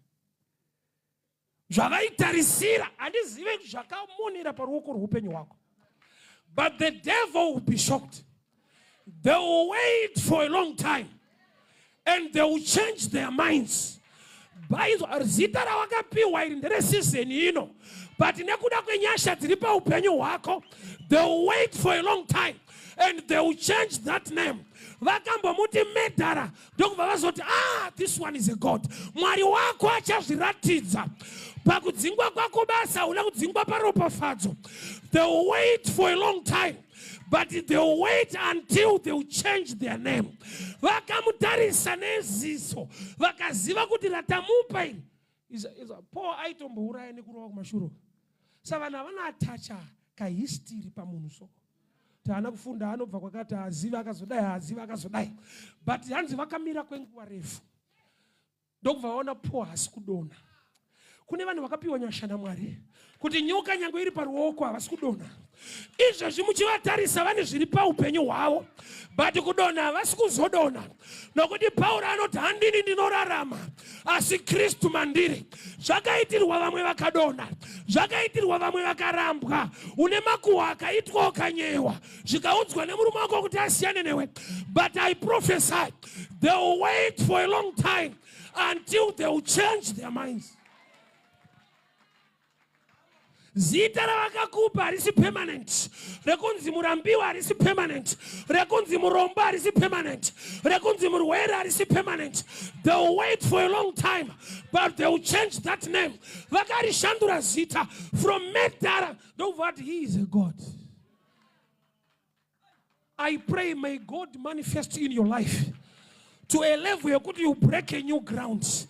Zvavaitarisira, handizive zvakamonera paruoko rweupenyu hwako. But the devil will be shocked. They will wait for a long time and they will change their minds. Zita rawakapiwa iri ndere season ino, but nekuda kwenyasha dziri paupenyu hwako, they will wait for a long time and they will change that name. Vakambomuti murderer, ndokubva vazoti, this one is a god. Mwari wako achazviratidza pakudzingwa kwako basa, hauna kudzingwa paropafadzo. They will wait for a long time, but they will wait until they will change their name. Vakamutarisa neziso, vakaziva kuti ratamupa iri. Paul aitombouraya nekurova kumashure. Saka vanhu havana atacha kahistory pamunhu so. Haana kufunda, anobva kwakati, haazivi akazodai, haazivi akazodai. But hanzi vakamira kwenguva refu. Ndokubva vaona Paul haasi kudonha. Kune vanhu vakapiwa nyasha naMwari kuti nyoka nyange iri paruoko havasi kudonha. Izvezvi muchivatarisa vane zviri paupenyu hwavo, but kudonha havasi kuzodonha, nokuti Pauro anoti handini ndinorarama asi Kristu mandiri. Zvakaitirwa vamwe vakadonha, zvakaitirwa vamwe vakarambwa. Une makuhwa akaitwa ukanyewa, zvikaudzwa nemurume wako kuti asiyane newe. But I prophesy, they will wait for a long time until they will change their minds. Zita ravakakupa harisi permanent. Rekunzi murambiwa harisi permanent. Rekunzi murombo harisi permanent. Rekunzi murwere harisi permanent. They will wait for a long time, but they will change that name. Vakarishandura zita from murderer. Ndokubva vati he is a god. I pray may God manifest in your life to a level yekuti you break a new ground.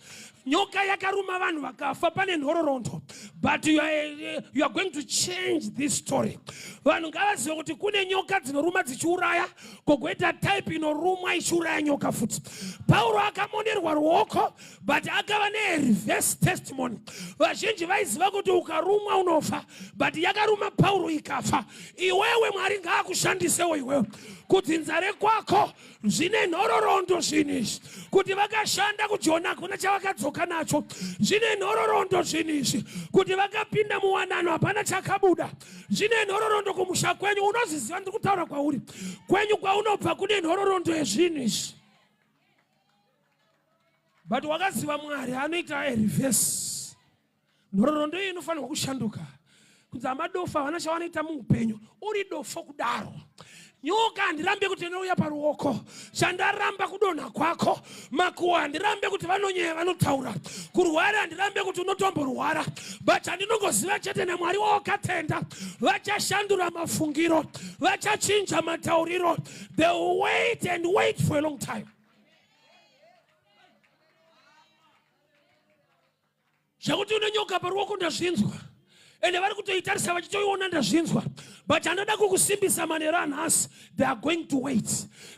Nyoka yakaruma vanhu vakafa pane nhororondo, but you are going to change this story. Vanhu ngavazive kuti kune nyoka dzinoruma dzichiuraya, kogoita type inorumwa ichiuraya nyoka futi. Pauro akamonerwa ruoko, but akava nereverse testimony. Vazhinji vaiziva kuti ukarumwa unofa, but yakaruma Pauro ikafa. Iwewe Mwari ngaakushandisewo iwewe kudzinza rekwako. Zvine nhororondo zvinhu izvi kuti vakashanda kuJona hakuna chavakadzoka nacho. Zvine nhororondo zvinhu izvi kuti vakapinda muwanano hapana chakabuda. Zvine nhororondo kumusha kwenyu, unozviziva ndiri kutaura kwauri. Kwenyu kwaunobva kune nhororondo yezvinhu izvi. But wakaziva Mwari anoita a reverse. Nhororondo iyi inofanirwa kushanduka. Kunzi hamadofa havana chavanoita muupenyu. Uri dofo kudaro. Nyoka handirambe kuti inouya paruoko. Chandaramba kudonha kwako. Makuwa handirambe kuti vanonyeya vanotaura. Kurwara handirambe kuti unotomborwara. But chandinongoziva chete naMwari wawakatenda, vachashandura mafungiro, vachachinja matauriro. They will wait and wait for a long time. Zvekuti une nyoka paruoko ndazvinzwa, ende vari kutoitarisa vachitoiona ndazvinzwa, but anoda kukusimbisa manero anhasi. They are going to wait,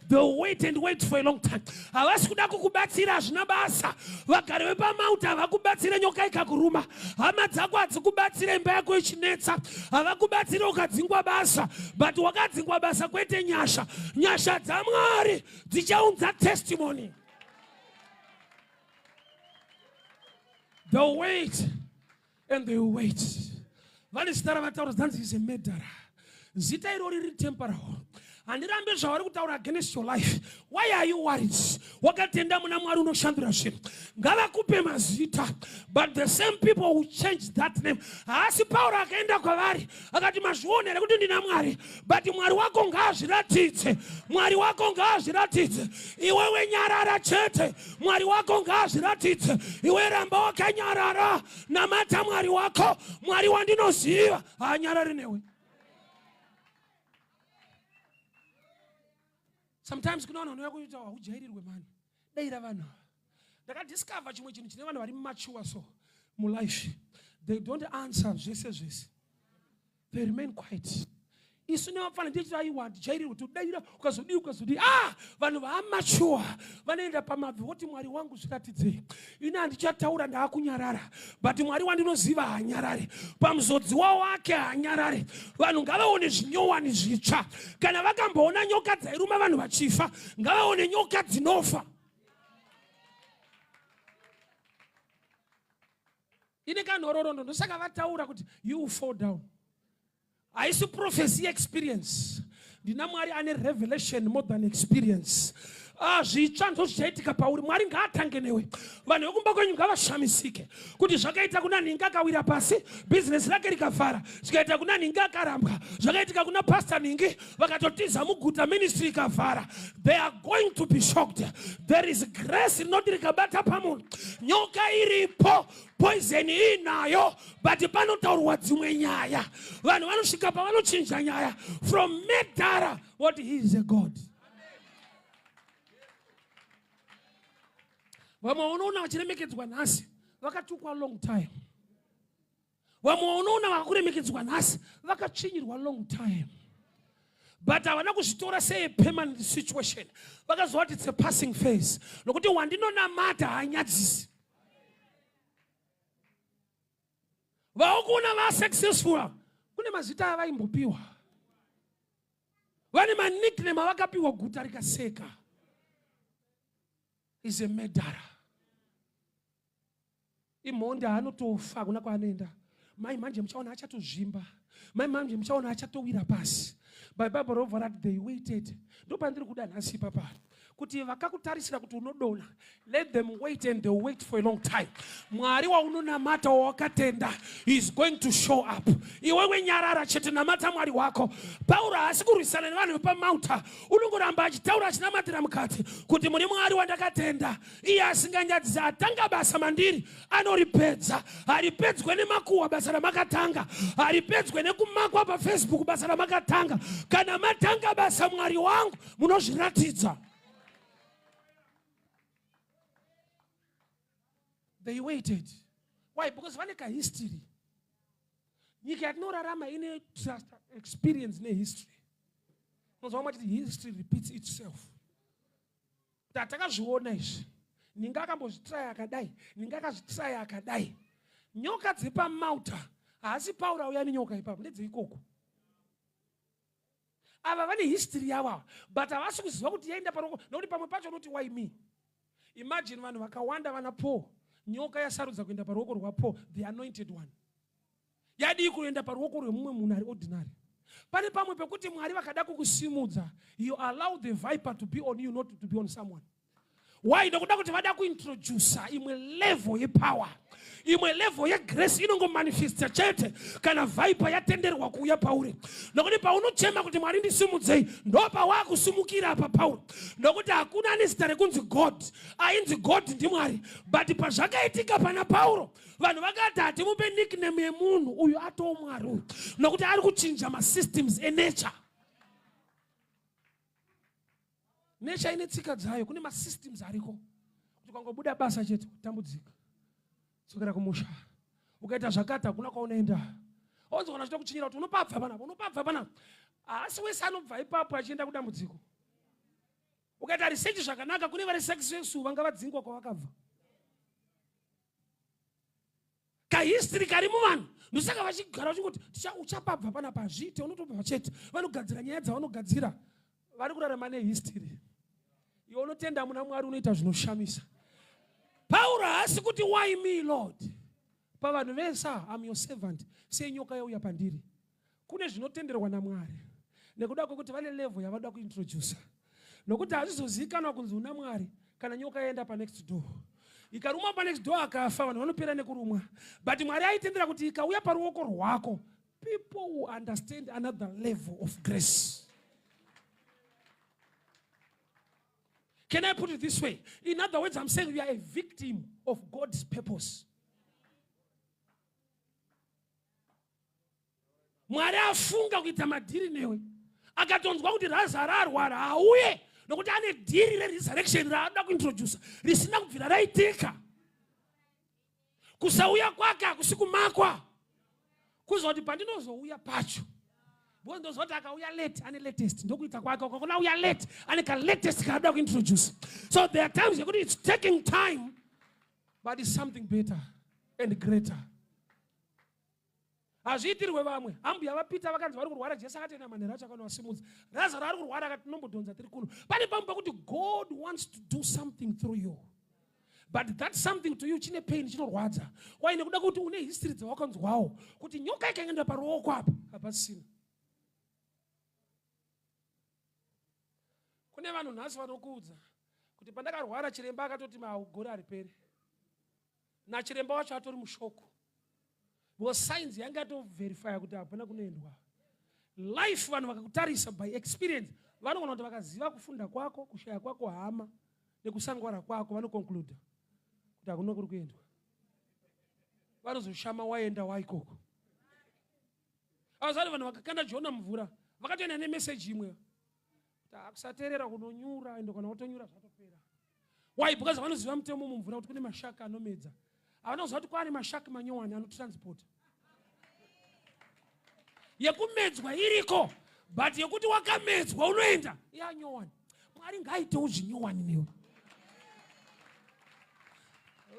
they will wait and wait for a long time. Havasi kuda kukubatsira, hazvina basa. Vagari vepamauta havakubatsire nyoka ikakuruma, hama dzako hadzikubatsire imba yako ichinetsa, havakubatsire ukadzingwa basa, but wakadzingwa basa kwete nyasha. Nyasha dzaMwari dzichaunza testimony. They'll wait and they will wait. Vane zita ravataura zanzi is a murderer. Zita irori riri temporal. Handirambe zvavari kutaura against your life. Why are you worried? Wakatenda muna Mwari unoshandura zvinhu. Ngavakupe mazita, but the same people who change that name. Haasi Pauro akaenda kwavari akati mazviona here kuti ndina Mwari, but Mwari wako ngaazviratidze. Mwari wako ngaazviratidze. Iwewe nyarara chete. Mwari wako ngaazviratidze. Iwe ramba wakanyarara, namata Mwari wako. Mwari wandinoziva haanyarari newe. Sometimes kuna vanhu vanouya kuita haujairirwe mani, daira vanhu ava. Ndakadiscover chimwe chinhu chine vanhu vari mature so mulife, they don't answer zvese zvese, they remain quiet. Isu nevapfana ndichiti aiwa ndijairirwe, todaira ukazodii ukazodii. Ah, vanhu vaamachuwa vanoenda pamabvi voti Mwari wangu zviratidzei, ini handichataura, ndaakunyarara, but Mwari wandinoziva haanyarare, pamuzodziwa wake haanyarare. Vanhu ngavaone zvinyowani zvitsva. Kana vakamboona nyoka dzairuma vanhu vachifa, ngavaone nyoka dzinofa. Ine kanhororondo, ndosaka vataura kuti you fall down. Haisi prophecy, experience. Ndina Mwari ane revelation more than experience. Ah, zvitsva ndo zvichaitika pauri. Mwari ngaatange newe. Vanhu vekumba kwenyu ngavashamisike kuti zvakaita kuna nhingi akawira pasi, bhizinesi rake rikavhara, zvikaita kuna nhingi akarambwa, zvakaitika kuna pasta nhingi vakatotiza muguta, ministry ikavhara. They are going to be shocked. There is grace rinoti rikabata pamunhu, nyoka iripo, poison iinayo, but panotaurwa dzimwe nyaya, vanhu vanosvika pavanochinja nyaya from murderer what he is a god. Vamwe unoona vachiremekedzwa nhasi vakatukwa long time. Vamwe unoona vakuremekedzwa nhasi vakatsvinyirwa long time, but havana kuzvitora seapermanent situation. Vakaziva kuti it's a passing phase, nokuti wandinonamata haanyadzisi. Vaokuona vasuccessful kune mazita avaimbopiwa, vane manickname avakapiwa, guta rikaseka, is a murderer, imhondi, haanotofa, hakuna kwaanoenda. Mai manje muchaona achatozvimba, mai manje muchaona achatowira pasi. Bhaibhabho robva rati they waited. Ndopandiri kuda nhasi ipapa kuti vakakutarisira kuti unodona, let them wait and they wait for a long time. Mwari waunonamata wawakatenda is going to show up. Iwewe nyarara chete, namata Mwari wako. Pauro haasi kurwisana nevanhu vepamauta, unongoramba achitaura achinamatira mukati kuti muri Mwari wandakatenda, iye asinganyadzisi, atanga basa mandiri anoripedza. Haripedzwe nemakuhwa basa ramakatanga, haripedzwe nekumakwa paFacebook basa ramakatanga. Kana matanga basa, Mwari wangu, munozviratidza. They waited. Why? Because vane kahistory. Nyika yatinorarama ine trust experience nehistory. Unozwa vamwe vachiti history repeats itself. Tatakazviona izvi, ninga akambozvitraya akadai, ninga akazvitraya akadai. Nyoka dzepamauta haasi Pauro auya nenyoka ipapo, ndedzeikoko. Ava vane history yavo ava, but havasi kuziva kuti yaenda paroko, nokuti pamwe pacho unoti why me? Imagine vanhu vakawanda vana Paul, nyoka yasarudza kuenda paruoko rwaPaul, the anointed one. Yadii kuenda paruoko rwemumwe munhu ari ordinary? Pane pamwe pekuti Mwari vakada kukusimudza, you allow the viper to be on you, not to be on someone. Why? Nokuda kuti vada kuintrodusa imwe level yepower. Imwe level yegrace inongomanifesta chete kana viper yatenderwa kuuya pauri. Nokuti paunochema kuti Mwari ndisimudzei, ndopawakusimukira apa Pauro. Nokuti hakuna ane zita rekunzi God, ainzi God ndiMwari. But pazvakaitika pana Pauro, vanhu vakati hatimupe nickname yemunhu uyu, atoo Mwari uyu, nokuti ari kuchinja masystems enature. Nature ine tsika dzayo, kune masystems ariko kuti ukangobuda basa chete utambudzika, dzokera kumusha, ukaita zvakati hakuna kwaunoenda. Onzi kana achida kuchinyira kuti unopabva panapa, unopabva panapa, haasi wese anobva ipapo achienda kudambudziko. Ukaita research zvakanaka, kune vari successful vanga vadzingwa kwavakabva. Kahistory kari muvanhu, ndosaka vachigara vachingoti uchapabva panapa, hazviite, unotobva chete. Vanogadzira nyaya dzavanogadzira, vari kurarama nehistory. Iwe unotenda muna Mwari unoita zvinoshamisa. Pauro haasi kuti why me Lord, pavanhu vese am your servant, senyoka yauya pandiri. Kune zvinotenderwa naMwari nekuda kwekuti vane level yavanoda kuintroducer, nokuti hazvizozivikanwa kunzi una Mwari kana nyoka yaenda panext door ikaruma panext door akafa, vanhu vanopera nekurumwa. But Mwari aitendera kuti ikauya paruoko rwako, people will understand another level of grace. Can I put it this way? In other words, I'm saying you are a victim of God's purpose. Mwari afunga kuita madhiri newe, akatonzwa kuti Razaro arwara, auye nokuti ane dhiri reresurrection raanoda kuintrodusa risina kubvira raitika. Kusauya kwake hakusi kumakwa, kuzoti pandinozouya pacho, because ndozoti akauya late ane latest, ndokuita kwake. Ukakona uya late ane kalatest kaanoda kuintroduce. So there are times yekuti it's taking time, but it's something better and greater. Hazviitirwe vamwe. Ambuya vaPita vakanzi vari kurwara, Jesu akatoenda manheru acho akanovasimudza. Razaro ari kurwara, akati tinombodhonza tiri kuno. Pane pamwe pekuti God wants to do something through you, but that something to you chine pain, chinorwadza. Why? Nekuda kuti une history dzawakanzwawo kuti nyoka ikaenda paruoko apa hapasina. Kune vanhu nhasi vanokuudza kuti pandakarwara chiremba akatoti gore hariperi, nachiremba wacho atori mushoko, because science yanga yatoverifya kuti hapana kunoendwa life. Vanhu vakakutarisa by experience vanogona kuti vakaziva kufunda kwako, kushaya kwako hama nekusangwara kwako, vanoconcluda kuti hakuna kuri kuendwa. Vanozoshama waenda waikoko. Avazati vanhu vakakanda Jona mumvura vakatoenda nemeseji imwe kuti akusateerera kunonyura, ende kana watonyura zvatopera. Why? Because vanoziva mutemo mumvura kuti kune mashaka anomedza. Havanoziva kuti kwaane mashaki manyowani anotransporta. Yekumedzwa iriko, but yekuti wakamedzwa unoenda yanyowani. Mwari ngaaitewo zvinyowani newe.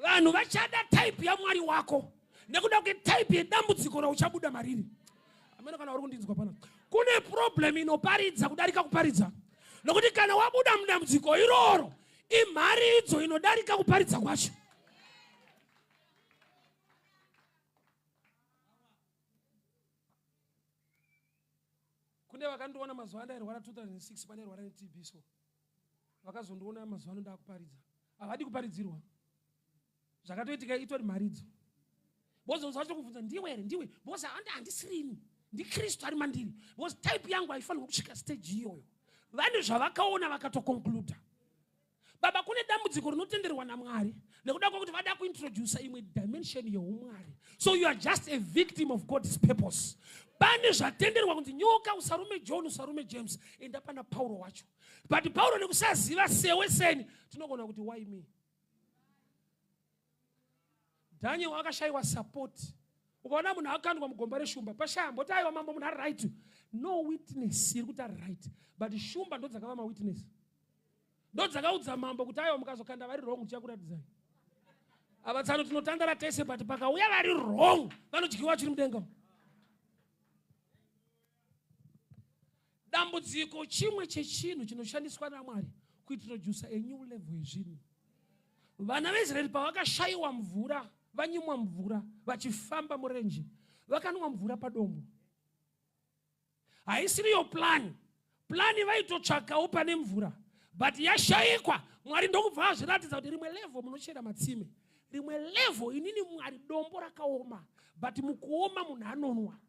Vanhu vachada type yaMwari wako nekuda kwetype yedambudziko rauchabuda mariri. Amene kana uri kundinzwa pana, kune problem inoparidza kudarika kuparidza, nokuti kana wabuda mudambudziko iroro imharidzo inodarika kuparidza kwacho. Kune vakandiona mazuva andairwara 2006, pandairwara neTB, so vakazondiona mazuva ano ndakuparidza, havadi kuparidzirwa. Zvakatoitika itori mharidzo. Bozonzwa vachitokubvunza, ndiwe here? Ndiwe? Because handisirini, ndiKristu ari mandiri, because type yangu haifanirwa kusvika stage iyoyo. Vane zvavakaona vakatoconcluda. Baba, kune dambudziko rinotenderwa naMwari nekuda kwekuti vada kuintrodusa imwe dimension yeumwari. So you are just a victim of God's purpose. Pane zvatenderwa kunzi nyoka usarume John, usarume James, enda pana Pauro wacho. But Pauro nekusaziva sewe seni tinogona kuti why me? Daniel akashayiwa support. Ukaona munhu akandwa mugomba reshumba, pashaya mboti aiwa mambo munhu ari right. No witness iri kuti ari right, but shumba ndo dzakava mawitness, ndo dzakaudza mambo kuti aiwa, mukazokanda vari wrong tichakuratidzai. Ava tsano tinotandara tese, but pakauya vari wrong vanodyiwa chiri mudenga. Dambudziko chimwe chechinhu chinoshandiswa naMwari kuintrodusa a new level yezvinhu. Vana veIsraeri pavakashayiwa mvura, vanyimwa mvura vachifamba murenje, vakanwa mvura padombo. Haisiriyo plan. Plan vaitotsvakawo pane mvura, but yashayikwa. Mwari ndokubva azviratidza kuti rimwe level munochera matsime. Rimwe level inini Mwari dombo rakaoma, but mukuoma munhu anonwa.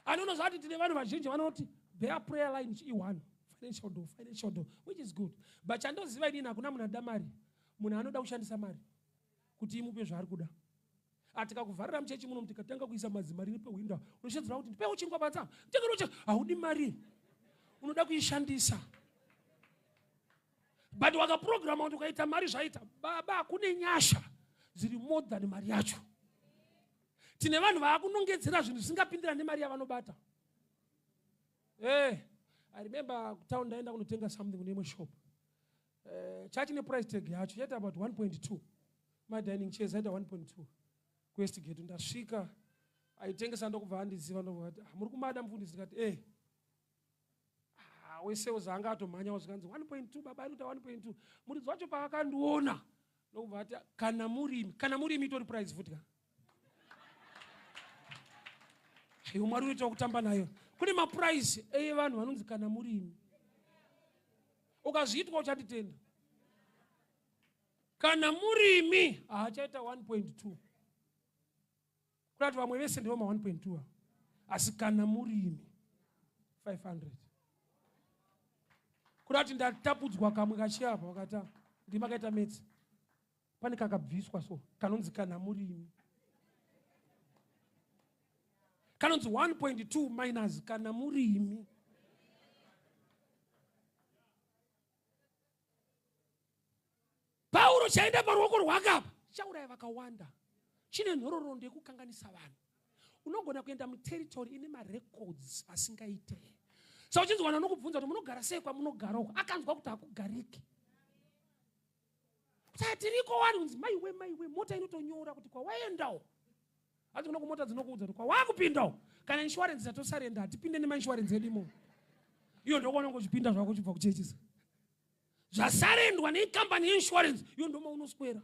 Anono zvati tine vanhu vazhinji vanoti their prayer line i1 financial door, financial door, which is good. But chandoziva inini hakuna munhu anoda mari. Munhu anoda kushandisa mari kuti imupe zvaari kuda. Atikakuvharira muchechi muno tikatanga kuisa madzimari nepehwindo, unoshedzera kuti ndipewo chingwa panza, nditengere chingwa. Haudi mari, unoda kuishandisa. But wakaprograma kuti ukaita mari zvaita. Baba, kune nyasha dziri more than mari yacho. Tine vanhu vaakunongedzera zvinhu zvisingapindira nemari yavanobata. Hey, I remember kutown ndaenda kunotenga something kune imwe shop. Chachine price tag yacho chaita about 1.2. My dining chairs aita 1.2. KuWestgate ndasvika, aitengesa ndokubva andiziva, ndokubva ati, ah, muri kumada mufundisi? Ndikati eh. Ah, wesales anga atomhanya zvikanzi 1.2 baba anoita 1.2. Muridzi wacho paakandiona ndokubva ati kana murimi, kana murimi itori price futi ka. Iwo Mwari unoita kutamba nayo. Kune maprice evanhu vanonzi kana murimi. Ukazviitwa uchanditenda. Kana murimi haachaita 1.2. Kurati vamwe vese ndivo ma 1.2. Asi kana murimi 500. Kurati ndatapudzwa kamwe kachiapa wakata ndimakaita metsi. Pane kakabviswa so kanonzi kana murimi. Kanonzi 1.2 minus kana murimi. Pauro chaenda paruoko rwake apa chauraya vakawanda. Chine nhororondo yekukanganisa vanhu. Unogona kuenda muterritory ine marecords asingaite. Saka uchinzwa vanhu vanokubvunza kuti munogara sei kwamunogara uko, akanzwa kuti hakugariki. Kuti hatiriko wani, unzi maiwe maiwe, mota inotonyora kuti kwawaendawo. Hanzi kuno kumota dzinokuudza kuti kwawakupindawo. Kana insurance yatosarenda hatipinde nemainsurance edu imomo. Iyo ndokuona ngochipinda zvako uchibva kuchechisa. Zvasarendwa nekambani yeinsurance iyo ndoma unoswera.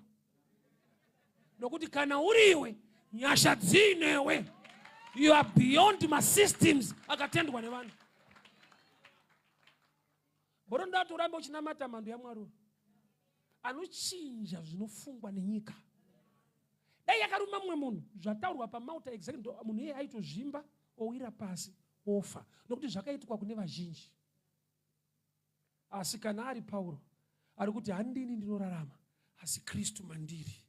Nokuti kana uriwe nyasha dziinewe, you are beyond masystems akatendwa nevanhu. Boro ndoda kuti urambe uchinamata mhando yaMwari anochinja zvinofungwa nenyika. Dai yakaruma mumwe munhu zvataurwa pamauta exactly, munhu iyeye aitozvimba owira pasi ofa, nokuti zvakaitwa kune vazhinji. Asi kana ari Pauro ari kuti handini ndinorarama asi Kristu mandiri.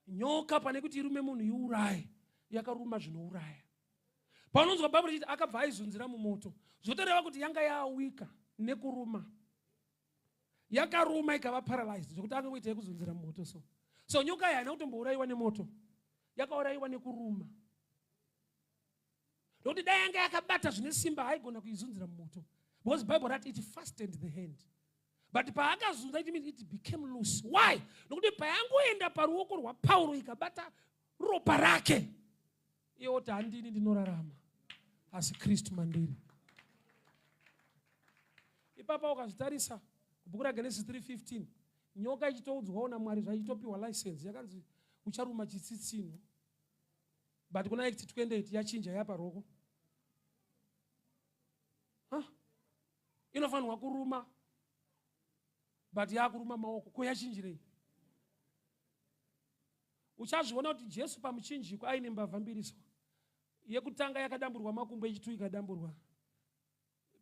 Nyoka pane kuti irume munhu iuraye, yakaruma zvinouraya. Paunonzwa Bhaibheri richiti akabva aizunzira mumoto, zvotoreva kuti yanga yaawika nekuruma. Yakaruma ikava paralyzed zvekuti angangoita yekuzunzira mumoto so. So nyoka iyi haina kutombourayiwa nemoto, yakaurayiwa nekuruma. Nokuti dai yanga yakabata zvine simba haigona kuizunzira mumoto, because Bible rati it fastened the hand. But paakazunza it means it became loose. Why? Nokuti payangoenda paruoko rwaPauro ikabata ropa rake, iye oti handini ndinorarama asi Kristu mandiri. Ipapa ukazvitarisa kubhuku raGenesis 3:15, nyoka ichitoudzwawo naMwari zvaichitopiwa license, yakanzi ucharuma chitsitsinho. But kuna Act 28 yachinja yapa roko. Huh? Inofanirwa kuruma but yakuruma maoko. Ko yachinjirei? Uchazviona kuti Jesu pamuchinjiko aine mbavha mbiri so. Yekutanga yakadamburwa makumbo, yechitu ikadamburwa.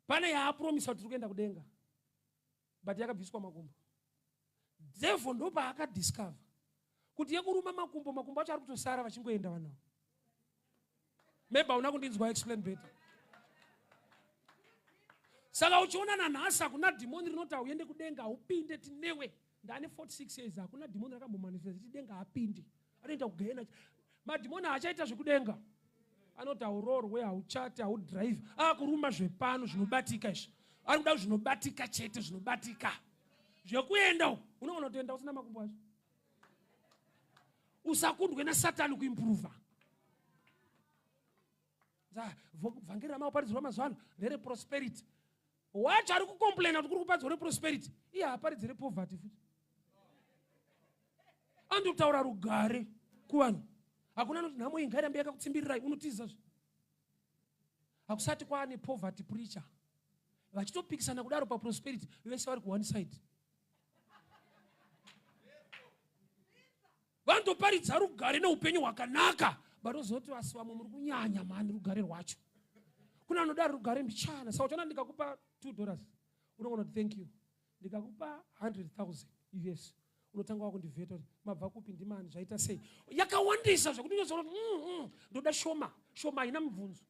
Pane yaapromisa kuti tiri kuenda kudenga, but yakabviswa makumbo. Devil ndopaakadiscover kuti yekuruma makumbo, makumbo acho ari kutosara vachingoenda vanhu. Maybe hauna kundinzwa, explain better. Saka uchiona nanhasi hakuna dhimoni rinoti hauende kudenga, haupinde tinewe. Ndane 46 years, hakuna dhimoni rakambomanifesta kuti denga hapindi. Anoenda kugehena. Madhimoni haachaita zvekudenga. Anoti haurorwe, hauchate, haudrive. Akuruma zvepano zvinobatika izvi. Ari kuda zvinobatika chete, zvinobatika. Zvekuenda uko, unoona kutoenda usina makumbo acho. Usakundwe naSatani kuimprova. Vhangeri ramawaparidzirwa mazuva ano ndere prosperity. Wacho ari kucomplaina kuti kuri kuparidzwa reprosperity, iye haaparidzi repoverty futi. Andotaura rugare kuvanhu. Hakuna anoti nhamo iyi ngairambe yakakutsimbirirai, unotiza zve. Hakusati kwaane poverty preacher. Vachitopikisana kudaro paprosperity, vese vari ku one side. Vanotoparidza rugare neupenyu hwakanaka, but ozoti vasi vamwe muri kunyanya mhani rugare rwacho. Kuna anoda rugare mbichana. Saka uchaona ndikakupa $2 unogona kuti thank you. Ndikakupa 100,000 US unotanga wakundivheta kuti mabva kupi, ndimani, zvaita sei. Yakawandisa zvekuti unozoona kuti ndoda shoma shoma, haina mubvunzo.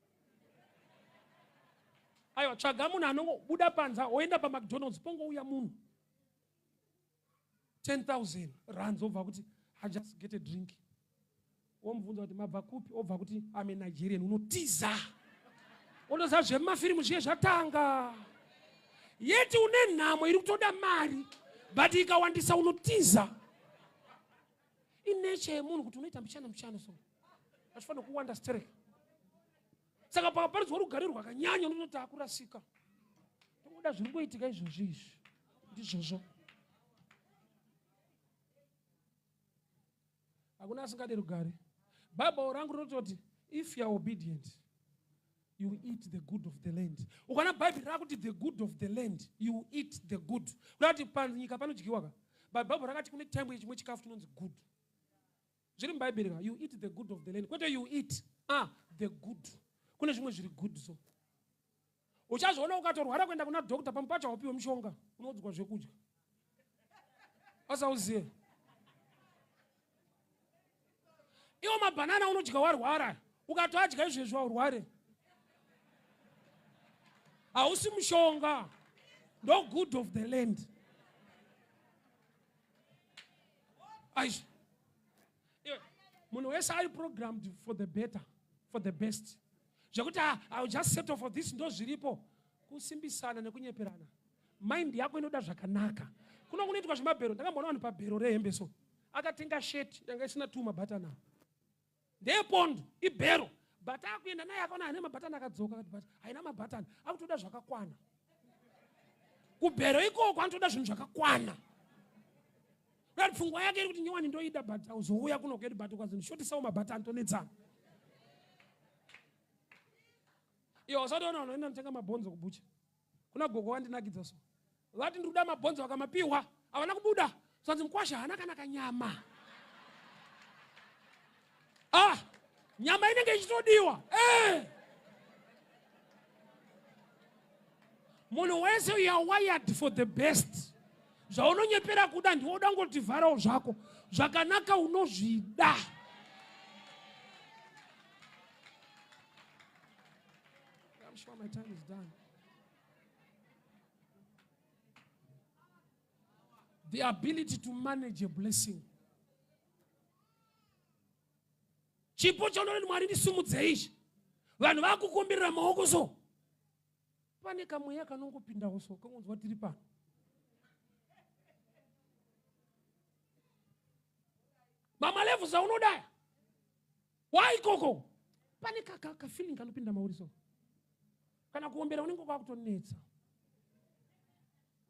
Aiwa, tsvaga munhu anongobuda panza oenda paMcDonald's, pongouya munhu 10,000 rands, obva kuti I just get a drink, womubvunza kuti mabva kupi, obva kuti I'm a Nigerian, unotiza, unoziva zvemumafirimu zviye zvatanga. Yeti une nhamo iri kutoda mari, but ikawandisa unotiza. Ineche yemunhu kuti unoita mbichana mbichana, so achifanira kuwanda sterek. Saka pakaparidzwa rugare rwakanyanya unototi akurasika, toda zviri kuitika izvozvi, izvi ndizvozvo. Hakuna asingadi rugare. Bhaibheri rangu rinototi if you are obedient you eat the good of the land. Ukaona Bhaibheri rakuti the good of the land, you eat the good, kuda kuti panyika panodyiwa ka. But Bhaibheri rakati kune time yechimwe chikafu chinonzi good, zviri muBhaibheri ka. You eat the good of the land, kwete you eat the good. Kune zvimwe zviri good, so uchazviona ukatorwara kuenda kuna doctor, pamwe pacho haupiwe mushonga, unoudzwa zvekudya asauzive. Iwo mabhanana unodya warwara, ukatoadya izvezvi waurware, hausi mushonga, ndo good of the land. Aizvi munhu wese ari programmed for the better, for the best, zvekuti ah, I will just settle for this, ndo zviripo. Kusimbisana nekunyeperana, mind yako inoda zvakanaka. Kuno kunoitwa zvemabhero, ndakamboona vanhu pabhero rehembe, so akatenga shirt yanga isina two mabhatana, ndeyepondo, ibhero, but akuenda naye akaona haina mabhatani, akadzoka akati but haina mabhatani. Akutoda zvakakwana kubhero ikoko, anotoda zvinhu zvakakwana. Kuti pfungwa yake iri kuti nyowani ndoida, but auzouya kuno kwedu, but ukazondishotisawo mabhatani tonetsana. Iwe usatoona vanhu vaenda notenga mabhonzo kubhucha. Kuna gogo wandinakidza, so vati ndiri kuda mabhonzo, vakamapiwa, havana kubuda. Zvanzi mukwasha haana kana kanyama. Ah, nyama inenge ichitodiwa. Eh! Munhu wese, you are wired for the best. Zvaunonyepera kuda ndiwe uda ngotivharawo zvako, zvakanaka unozvida. I'm sure my time is done. The ability to manage a blessing. Chipo chaunoti Mwari ndisimudzei ichi, vanhu vakukumbirira maoko, so pane kamweya kanongopindawo, so kangonzwa tiri pano. Mamalevels aunodaya waikoko, pane kafeeling kanopinda mauri, so kana kuombera unenge kwakutonetsa,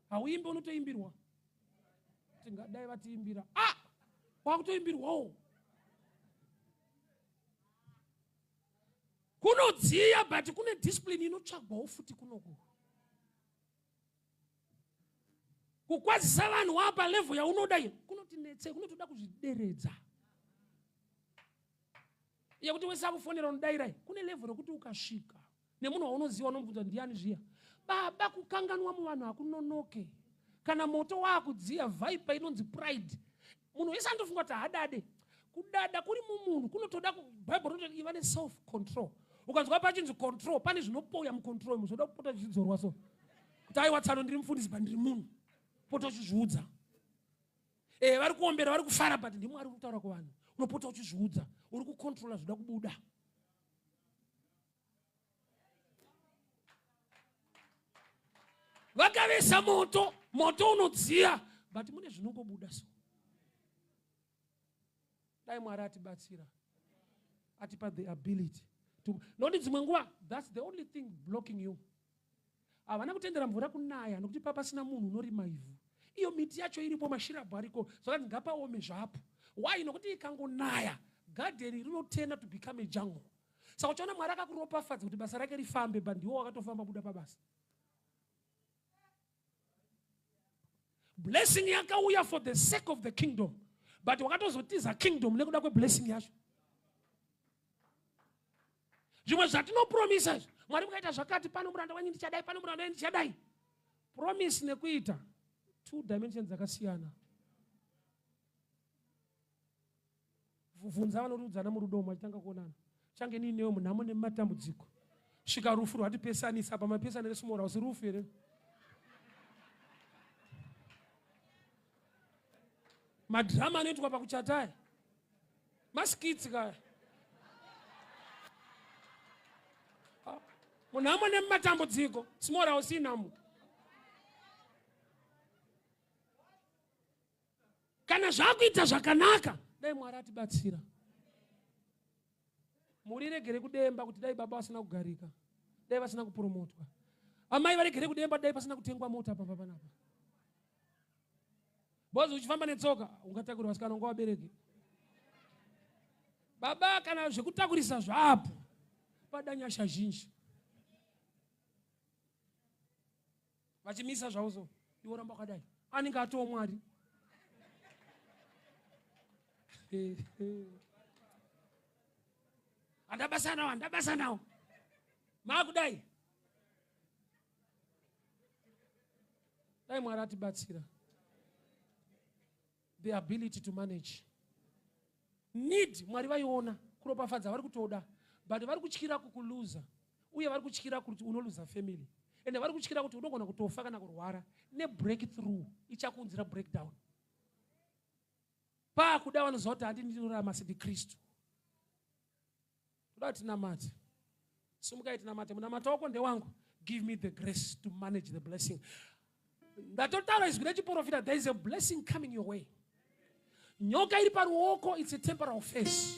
hauimbi, unotoimbirwa. Tingadai vatiimbira, ah, kwakutoimbirwawo kunodziya, but kune discipline inotsvagwawo futi kunoku. Kukwazisa vanhu wapa level yaunoda iyo kunotinetse, kunotoda kuzvideredza. Yekuti wese akufonera unodayirai, kune level rekuti ukasvika nemunhu waunoziva unomubvunza ndiani zviya. Baba, kukanganwa muvanhu hakunonoke. Kana moto waakudziya, viper inonzi pride. Munhu wese anotofunga kuti haadade. Kudada kuri mumunhu kunotoda, Bhaibheri rinoti iva neself control. Ukanzwa pachinzi control, pane zvinopoya mucontrol imo, zvoda kupota zvichidzorwa, so kuti aiwa tsano, ndiri mufundisi, pa ndiri munhu, pota uchizviudza. E, vari kuombera, vari kufara, but ndiMwari uri kutaura kuvanhu. Unopota uchizviudza, uri kucontrola zvoda kubuda. Vakavesa moto, moto unodziya, but mune zvinongobuda. So dai Mwari atibatsira, atipa the ability to, nokuti dzimwe nguva that's the only thing blocking you. Havana kutendera mvura kunaya nokuti papasina munhu unorima ivhu. Iyo miti yacho iripo, mashirabhu ariko, zvakanzi ngapaome zvapo. Why? Nokuti ikangonaya, gadheni rinotenda to become a jungle. Saka uchaona Mwari akakuropafadza kuti basa rake rifambe, but ndiwo wakatofamba buda pabasa. Blessing yakauya for the sake of the kingdom, But wakatozotiza kingdom nekuda kweblessing yacho. Zvimwe zvatinopromisa izvi, Mwari mukaita zvakati pano muranda wenyu ndichadai, pano muranda wenyu ndichadai. Promise nekuita two dimensions dzakasiyana. Vhunza vanoriudzana murudo umu vachitanga kuonana. Change nii newe munhamo nemumatambudziko. Svika rufu rwatipesanisa apa mapesana resumora usi rufu here? Madrama anoitwa pakuchata aya. Maskits kaya. Ah, munhamo nemumatambudziko, small house inhamo. Kana zvakuita zvakanaka, dai Mwari atibatsira. Mhuri iregere kudemba kuti dai baba vasina kugarika, dai vasina kupromotwa. Amai varegere kudemba dai pasina kutengwa mota pamba panapa. Bozi uchifamba netsoka ungatakurwa vasikana unga vabereki. Baba kana zvekutakurisa zvapo pada nyasha zhinji. Vachimisa zvavo so iwe ramba wakadai anenge atoo Mwari. Handabasa nawo, handabasa nawo. Maakudai. Dai Mwari atibatsira. The ability to manage. Need Mwari vaiona kuropafadza vari kutoda but vari kutyira kukuluza uye vari kutyira kuti unoluza family ende vari kutyira kuti unogona kutofa kana kurwara nebreakthrough ichakuunzira breakdown. Paakuda vanoziva kuti handi ndinorarama sendikristu. Toda kuti tinamate. Simukai tinamate. Munamato wako ndewangu. Give me the grace to manage the blessing. Ndatotaura izwi rechiprofita, there is a blessing coming your way. Nyoka iri paruoko, it's a temporal face.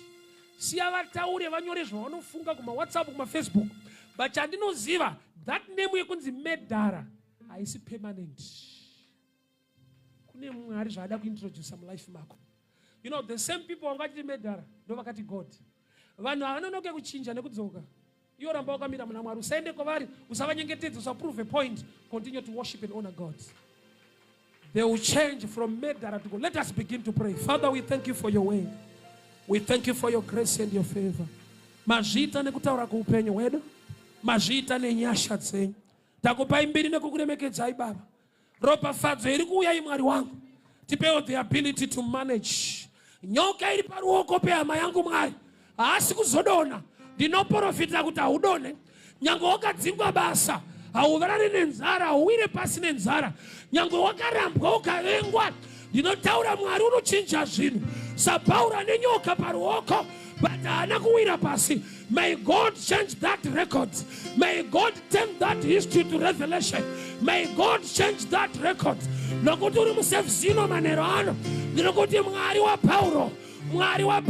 Siya vataure vanyore zvavanofunga kuma WhatsApp, kuma Facebook. But chandinoziva, that name yekunzi Medhara haisi permanent. Kune Mwari zvaada kuintroducer mulife mako. You know, the same people vangachiti Medhara ndo vakati God. Vanhu havanonoke kuchinja nekudzoka. Iwe ramba wakamira muna Mwari, usaende kwavari, usavanyengetedza, usaprove a point. Continue to worship and honor God. They will change from Medara to God. Let us begin to pray. Father, we thank you for your word. We thank you for your grace and your favor. Mazviita nekutaura kuupenyu hwedu. Mazviita nenyasha dzenyu. Takupai mbiri nekukuremekedzai Baba. Ropafadzo iri kuuya imwari wangu. Tipewo the ability to manage. Nyoka iri paruoko pehama yangu Mwari. Haasi kuzodona. Ndinoprofita kuti haudone. Nyange wakadzingwa basa, hauvarari nenzara, hauwire pasi nenzara. Nyange wakarambwa ukavengwa, ndinotaura Mwari unochinja zvinhu. Sapauro nenyoka paruoko, but haana kuwira pasi. May God change that record. May God turn that history to revelation. May God change that record. Nokuti uri musevhizino manero ano, ndinokuti Mwari waPauro, Mwari wa